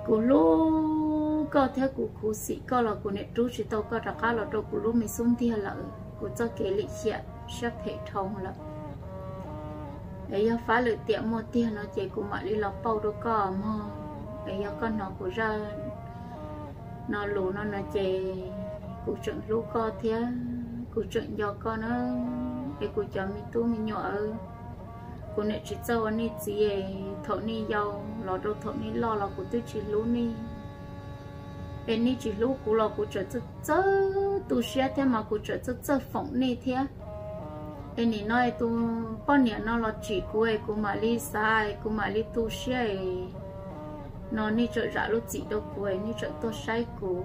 Kuv hlub koj thiab kuv khuv xim koj los kuv niam rub tsis tau koj rov qab los rau kuv lub me xub ntiag lawm. Kuv txoj kev lim hiam siab phem dhau lawm. Es yog fab lwm tiam muaj tiag no ces kuv mam li los pauj rau koj mog. Es yog koj hnov kuv zaj no lus no no ces kuv tseem hlub koj thiab kuv tseem nco koj na. Es kuv cov me tub me nyuam, kuv niam tsis txawj ua nej txiv, thaum nej yau los rau thaum nej loj los kuv twb tsis hlub nej. Es nej tsis hlub kuv los kuv tseem txawj tu siab thiab mas kuv tseem txawj txawj foom nej thiab. Es nim no tus poj niam no los tsim kuv es kuv mam li xav es kuv mam li tu siab es no nej tseem zam lub txim rau kuv es nej tseem tuaj saib kuv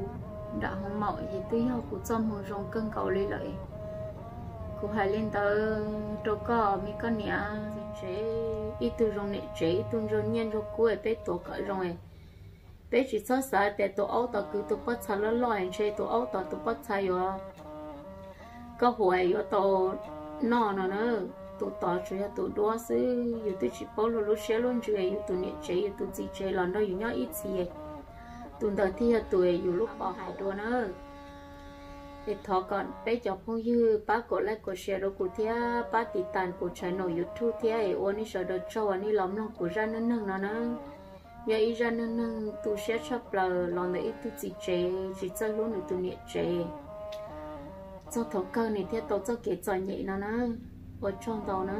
nram hoo maum es twb yog kuv txoj moo zoo kawg nkaus li lawm. Kuv hais li ntawd rau koj me koj niam tsev, ib tug zoo niam tsev ib tug ntsog nyiaj ntsog kub es peb tuav kom zoo es peb tsis txhob xav tias tus aub tod kwv tus pob txha loj loj es ntshe tus aub tod tus pob txha yuav, koj huam yuav tau noj no na. Tus tod tsuas yog tus duab xwb, yus twb tsis paub luag lub siab lub ntsws yus tus niam tsev yus tus txiv tsev los nrog yus nyob ib txhis, tus ntawd thiaj yog tus yus lub pov hais dua na. Es thov kom peb cov phooj ywg pab kom like kom share rau kuv thiab pab tiv tas kuv channel YouTube thiab es ua nej sawv daws tsaug uas nej los mloog kuv zaj neej neeg no na. Yog ib zaj neej neeg tu siab tshaj plaws los ntawm ib tug txiv tsev tsis txawj hlub nws tus niam tsev, txog thaum kawg nws thiaj tau txoj kev txom nyem no na. Ua tsaug ntau na.